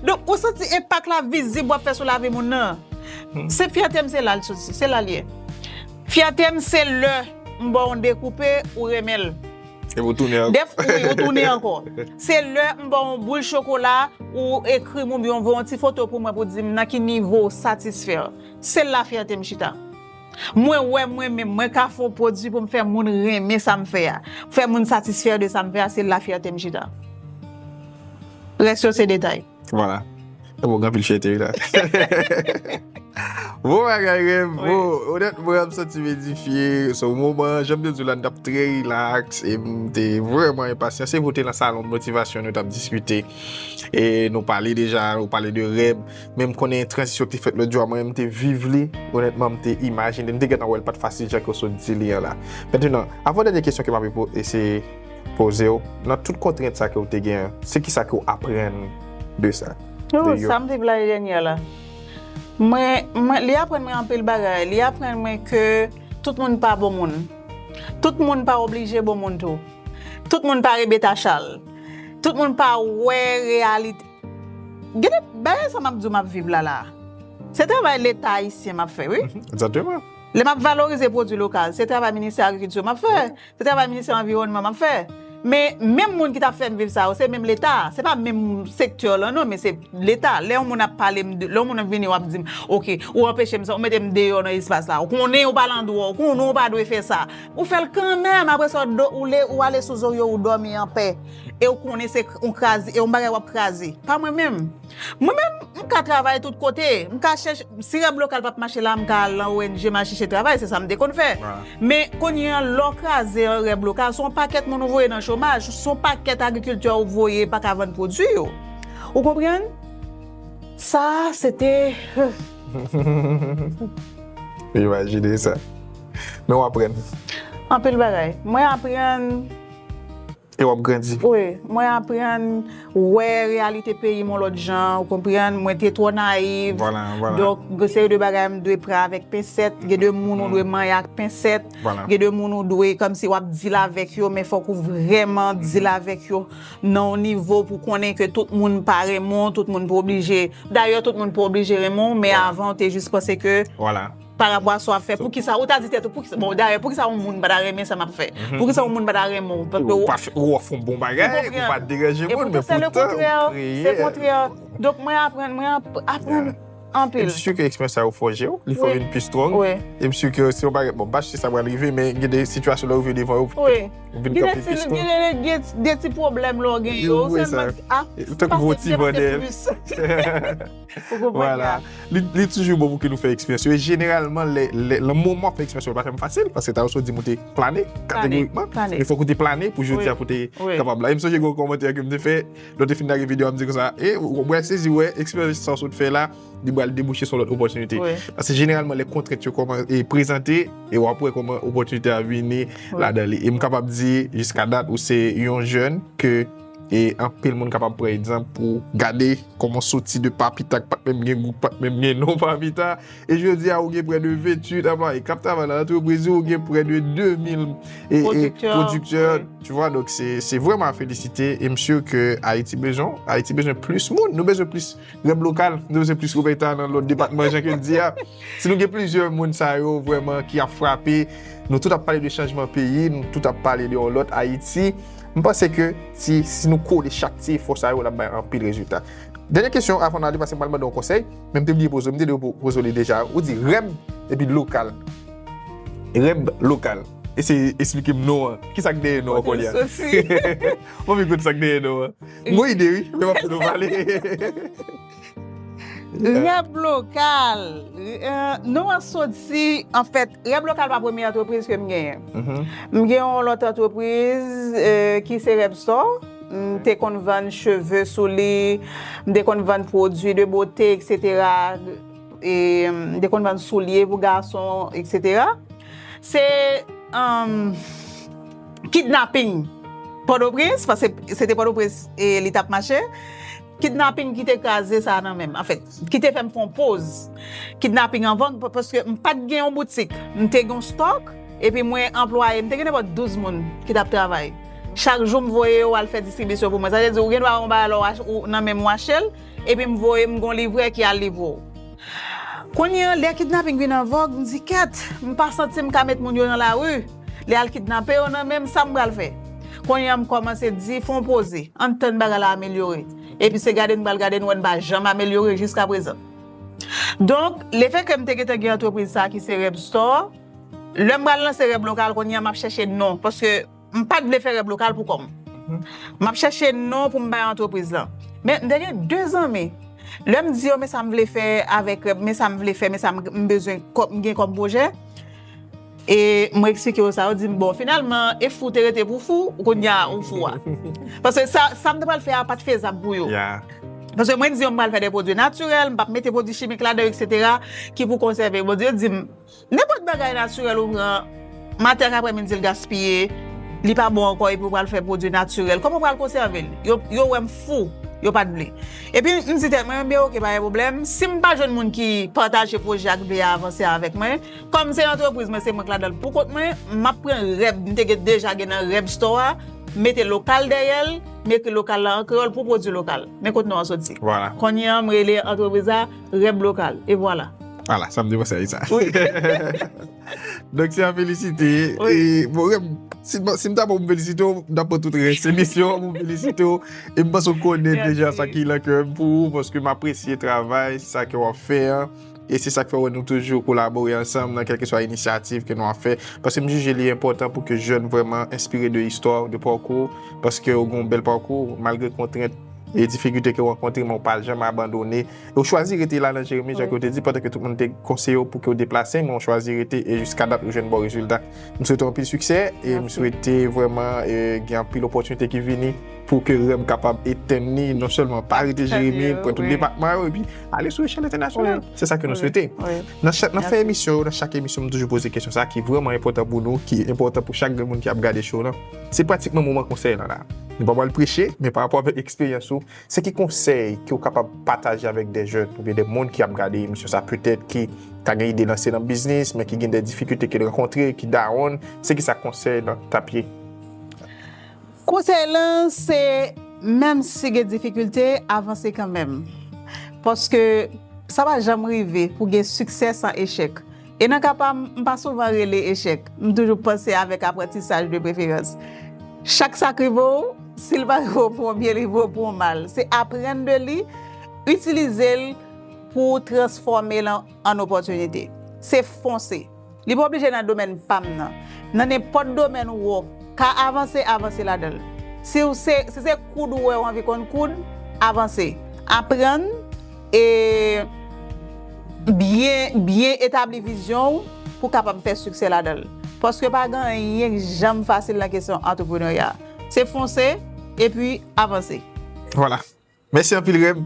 Donk, ou santi enpak la vizib w ap fè sou lavi moun nan. Se fyète m, se la l soti, se la l ye. Fyète m, se lè m ba w dekoupe, ou renmen l. Epi w tounen ankò. Def, wi, ou tounen ankò. Se lè m ba w yon boul chokola, ou ekri m oubyen w voye yon ti foto pou mwen pou di m nan ki nivo w satisfè. Se la fyète m chita. Mwen wè mwen menm, mwen ka fè yon pwodui pou m fè moun renmen sa m fè a. Fè moun satisfè de sa m fè a, se la fyète m chita. Rès yo se detay. Vwala. Bon, gen anpil fyète wi la. Bon bagay, Rem. Bon, onètman, m santi m edifye. Se yon moman, jan m te di w la, n t ap trè rilaks. E m te vrèman enpasyan. Se vre w te nan salon motivasyon, nou t ap diskite. E nou pale deja, nou pale de Rem. Men m konnen tranzisyon ki te fèt lòt jou a, mwen menm m te viv li. Onètman, m te imajine, m te gentan wè l pa t fasil jan ke w sot di li an la. Mentnan, avan dènye kesyon ke m ap po-, eseye poze w, nan tout kontrent sa ke w te gen, se kisa ke w aprann de sa? Oh, sa m viv lane dènyè la. Mwen, mwen, li aprann mwen anpil bagay. Li aprann mwen ke tout moun pa bon moun. Tout moun pa oblije bon moun tou. Tout moun pa Rebeta Chal. Tout moun pa wè reyalite. Gade, bagay sa m ap di w m ap viv la la. Se travay Leta ayisyen m ap fè, wi. Egzakteman. Lè m ap valorize pwodui lokal, se travay Ministè Agrikilti m ap fè. Se travay Ministè Anviwònman m ap fè. Men, menm moun ki t ap fè m viv sa yo, se menm Leta. Se pa menm sektè lan, non, men se Leta. Lè yon moun ap pale m de, lè yon moun ap vini, w ap di m, oke, ou anpeche m sa, ou mete m deyò nan espas la. Ou konnen ou pa landwa, ou konnen ou pa dwe fè sa. Ou fè l kanmenm, apre sa, ou do-, ou le, ou ale sou zorye w, ou dòmi anpè. E ou konnen se k-, yon kraze, e yon bagay w ap kraze. Pa mwen menm. Mwen menm, m ka travay tout kote. M ka chèche, si Rèb Lokal p ap mache la, m ka al nan O N G, m al chèche travay. Se sa m te konn fè. Men kounye a, lè w kraze Rèb Lokal, se yon pakèt moun ou voye nan chomaj, se yon pakèt agrikiltè ou voye pa ka vann pwodui yo. Ou konprann? Sa, se te Imajine sa. Men w aprann. Anpil bagay. Mwen aprann E w ap grandi. Wi, mwen aprann wè reyalite peyi m yon lòt jan, ou konprann, mwen te twò nayiv. Vwala, vwala. Donk, gen seri de bagay m dwe pran avèk pensèt, gen de moun ou dwe manyen ak pensèt, Vwala. Gen de moun ou dwe kòmsi w ap deal avèk yo, men fòk ou vrèman deal avèk yo nan yon nivo pou konnen ke tout moun pa renmen w, tout moun pa oblije. Dayè, tout moun pa oblije renmen w, men avan, w te jis panse ke Vwala. pa rapò a sa w ap fè. Poukisa, ou ta di tèt ou, poukisa, bon, dayè, poukisa yon moun pa ta renmen sa m ap fè? Poukisa yon moun pa ta renmen w? Paske Ou ou pa fè, ou fè yon bon bagay, Ou konprann. Ou pa deranje E moun, poutan, men se le poutan, kontrè, ou kreye. Se kontrè. Donk, mwen aprann, mwen ap- aprann anpil. M si ke eksperyans sa yo fòje w, li fè w Wi. vin pi strong. Wi. E m si ke se yon bagay, bon, m pa si sa pral rive, men gen de sitiyasyon lè w rive devan yo, Wi. ou vin Gen de kanpe ti, pi strong. gen de, gen de ti pwoblèm lè w gen yo, Wi, sèlman sa. di, ah, E, tankou pase, gwo ti depase vandèl. Plis. Ou konprann Vwala. la? Li, li toujou bon pou ke nou fè eksperyans yo. E jeneralman, lè, lè, lè moman fè eksperyans yo pa janm fasil, paske ta yo sot di m ou te plane, kategorikman. Plane. Men fòk ou te plane pou jodi a Wi. pou te Wi. kapab la. E m sonje gen yon kòmantè ke m te fè, lè w te fin lage videyo a, m di konsa, e, w, w, w sezi, wè, eksperyans sa w sot fè la, li pral debouche sou lòt opòtinite. Wi. Paske jeneralman, lè kontrent yo kòman, e, prezante, e w ap wè kòman opòtinite a vini ladan li. E m kapab di, jiska dat, ou se yon jèn ke, e anpil moun kapab pran egzanp pou gade kòman w soti de pa pita k pa t menm gen gou, k pa t menm gen non pa pita. E jodi a, ou gen prè de venntuit anplwaye k ap travay nan lantrepriz ou, ou gen prè de de mil e, e, Pwodiktè. Pwodiktè, Wi. Tu vois, donk se, se vrèman a felisite. E m si ke Ayiti bezwen, Ayiti bezwen plis moun. Nou bezwen plis Rèb Lokal, nou bezwen plis Roberta nan lòt depatman, jan ke l di a. Si nou gen plizyè moun sa yo vrèman ki ap frape, nou tout ap pale de chanjman peyi, nou tout ap pale de yon lòt Ayiti. M panse ke si, si nou kole chak ti efò sa yo, l ap bay anpil rezilta. Dènye kesyon avan n ale, paske m pral mande yon konsèy, men m te bliye poze, m te dwe po-, poze w li deja. Ou di Rèb epi lokal. Rèb lokal. eseye esplike m non an. Kisa k dèyè non an kounye a? Mwen vin konn sa k dèyè non an. M gon ide, wi, men m ap fè nou pale. Rèb lokal. Euh, non an soti, anfèt, Rèb lokal pa premye antrepriz ke m genyen. M gen yon lòt antrepriz, euh, ki se Rèb Store. M te konn vann cheve sou li, m te konn vann pwodui de bote, et cetera. E m te konn vann soulye pou gason, et cetera. Se, um, kidnaping Pòtoprens, paske se te Pòtoprens e li t ap mache. Kidnaping ki te kraze sa nan men m. Anfèt, ki te fè m fè yon poz. Kidnaping an vòg, pa-, paske m pa t gen yon boutik. M te gen yon stòk, epi mwen anplwaye, m te gen nenpòt douz moun ki t ap travay. Chak jou m voye yo al fè distribisyon pou mwen. Sa vle di, ou gen dwa yon bagay la, ou ach-, ou nan men m, ou achte l, epi m voye, m gon livrè ki al livre w. Kounye a, lè kidnaping vin an vòg, m di, "Kèt, m pa santi m ka met moun yo nan lari." Lè al kidnape yo nan men m, sa m pral fè? Kounye a, m kòmanse di, "Fè yon poze, ann tann bagay la amelyore." Epi se gade n pral gade, n wè n pa janm amelyore jiska prezan. Donk, lefètke m te gentan gen antrepriz sa a ki se Rèb Store, lè m pral lanse Rèb Lokal, kounye a, m ap chèche non, paske m pa t vle fè Rèb Lokal pou kò m. M ap chèche non pou m bay antrepriz lan. Men m te gen de zanmi. Lè m di yo, "Men sa m vle fè avèk Rèb, men sa m vle fè, men sa m, m bezwen kò-, m gen kòm pwojè." E mwen eksplike yo sa, yo di m, "Bon, finalman, e fou te rete pou fou, kounye a ou fou a." Paske sa, sa m te pral fè a pa t fezab pou yo. Paske mwen di yo m pral fè de pwodui natirèl, m p ap mete pwodui chimik ladan yo, et cetera, ki pou konsève. Bon, yo di m, "Nenpòt bagay natirèl ou pran, maten ak aprèmidi l gaspiye, li pa bon ankò, epi ou pral fè pwodui natirèl. Kòman ou pral konsève l?" Yo, yo wè m fou, yo pa t vle. Epi m di tèt mwen, "Ebyen, oke, pa gen pwoblèm. Si m pa jwenn moun ki pataje pwojè a, ki vle avanse avèk mwen, kòm se antrepriz mwen, se mwen k ladan l pou kont mwen, m ap pran Rèb, m te gen, deja gen nan Rèb Store a, mete lokal dèyè l, m ekri lokal la an kreyòl pou pwodui lokal." Men kot non an soti. Kounye a, m rele antrepriz la Rèb Lokal. E vwala. Vwala, sa m te panse a sa. Donk, se a felisite. E, bon, Rèb, si, si m ta bon pou m felisite w, m ta pran tout rès emisyon an pou m felisite w. E m panse w konnen deja sa ki nan kè m pou ou, paske m apresye travay sa ke w ap fè an. E se sa k fè wè nou toujou kolabore ansanm nan kèlkeswa inisyativ ke nou ap fè. Paske m jije li enpòtan pou ke jèn vrèman enspire de istwa w, de pakou w. Paske w gen yon bèl pakou, malgre kontrent e difikilte ke w rankontre, men w pa janm abandone. E w chwazi rete la nan Jeremi, jan ke w te di, pandan ke tout moun te konseye w pou ke w deplase, men w chwazi rete e jiska dat ou jwenn bon rezilta. M swete w anpil siksè e m swete vrèman, e, gen anpil opòtinite ki vini pou ke Rèb kapab etenn li, non sèlman pa rete Jeremi, pran tout depatman yo, epi ale sou echèl entènasyonal. Se sa ke nou swete. Nan chak, nan fen emisyon yo, nan chak emisyon, m toujou poze kesyon sa ki vrèman enpòtan pou nou, ki enpòtan pou chak grenn moun ki ap gade show lan. Se pratikman moman konsèy lan la. Nou pa pral preche, men pa rapò avèk eksperyans ou, se ki konsèy ke w kapab pataje avèk de jèn oubyen de moun ki ap gade emisyon sa, petèt ki ta gen ide lanse nan biznis, men ki gen de difikilte ke l rankontre, ki down, se ki sa konsèy lan t ap ye? Konsèy lan se, menm si gen difikilte, avanse kanmenm. Paske sa pa janm rive pou gen siksè san echèk. E nan ka pa m, m pa souvan rele echèk. M toujou panse avèk aprantisaj de preferans. Chak sa k rive w, si l pa rive w pou yon byen, li rive w pou yon mal. Se aprann de li, itilize l pou w transfòme l an, an opòtinite. Se fonse. Li pa oblije nan domèn pa m nan. Nan nenpòt domèn ou wè w ka avanse, avanse ladan l. Si w se, si se koud ou wè w anvi konn koud, avanse. Aprann e byen, byen etabli vizyon w pou w kapab fè siksè ladan l. Paske pa gen anyen k janm fasil nan kesyon antrepreneurya. Se fonse epi avanse. Vwala. Mèsi anpil, Rèb.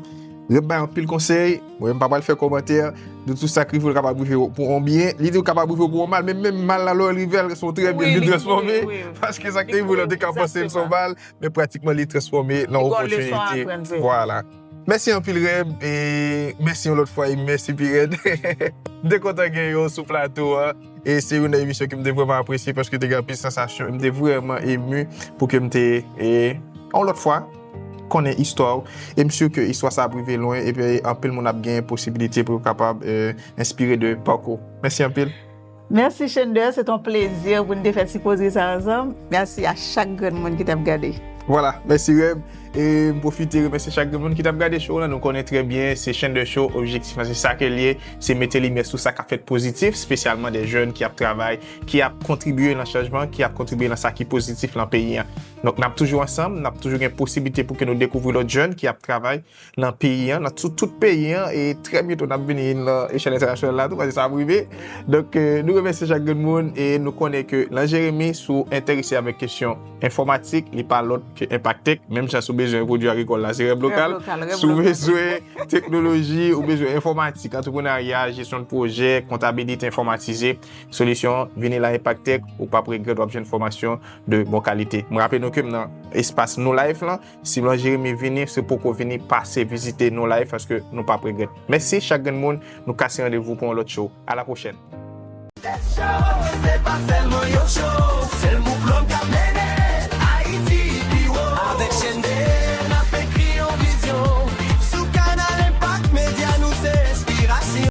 Rèb bay anpil konsèy. Mwen menm pa pral fè kòmantè. De tout sa k rive w, l kapab rive w pou yon byen. Li di w kapab rive w pou yon mal, men menm mal la, lè w rive l, se yon trè byen, li vin transfòme. Paske sa k te rive w la, w te ka panse l se yon mal, men pratikman li transfòme nan opòtinite. Vwala. Mèsi anpil, Rèb. E mèsi yon lòt fwa, e mèsi pi rèd. M te kontan gen w sou plato a. E se youn nan emisyon ke m te vrèman apresye paske te gen anpil sansasyon. E m te vrèman emu pou ke m te, e, yon lòt fwa, konnen istwa w. E m si ke istwa sa ap rive lwen, epi anpil moun ap gen posibilite pou yo kapab, e, enspire de pakou w. Mèsi anpil. Mèsi, Chender. Se te yon plezi pou n te fè ti koze sa ansanm. Mèsi a chak grenn moun ki t ap gade. Vwala. Mèsi, Rèb. E m pwofite remèsye chak grenn moun ki t ap gade show lan. Nou konnen trè byen, se Chandler Show, objektif lan se sa ke l ye, se mete limyè sou sa k ap fèt pozitif, espesyalman de jèn ki ap travay, ki ap kontribye nan chanjman, ki ap kontribye nan sa ki pozitif nan peyi an. Donk, n ap toujou ansanm, n ap toujou gen posiblite pou ke nou dekouvri lòt jèn ki ap travay nan peyi an, nan tout, tout peyi an, e trè byento n ap vini nan echèl entènasyonal la tou, paske sa ap rive. Donk, eh, nou remèsye chak grenn moun, e nou konnen ke nan Jeremi, si w enterese avèk kesyon enfòmatik, li pa lòt ke Impact Tech, menm jan si w bezwen pwodui agrikòl la, se Rèv Lokal. Rèv Lokal, Rèv Lokal. Si w bezwen teknoloji, ou bezwen enfòmatik, antreprenarya, jesyon de pwojè, kontabilite enfòmatize, solisyon, vini la Impact Tech, ou p ap regrèt, w ap jwenn fòmasyon de bon kalite. Mwen raple nou ke m nan espas Nou Life lan, si Blan Jeremi vini, si w poko vini, pase vizite Nou Life, paske nou p ap regrèt. Mèsi chak grenn moun, nou kase randevou pou yon lòt show. A la pwochèn. Se pa sèlman yon show, sèl Mouflon k ap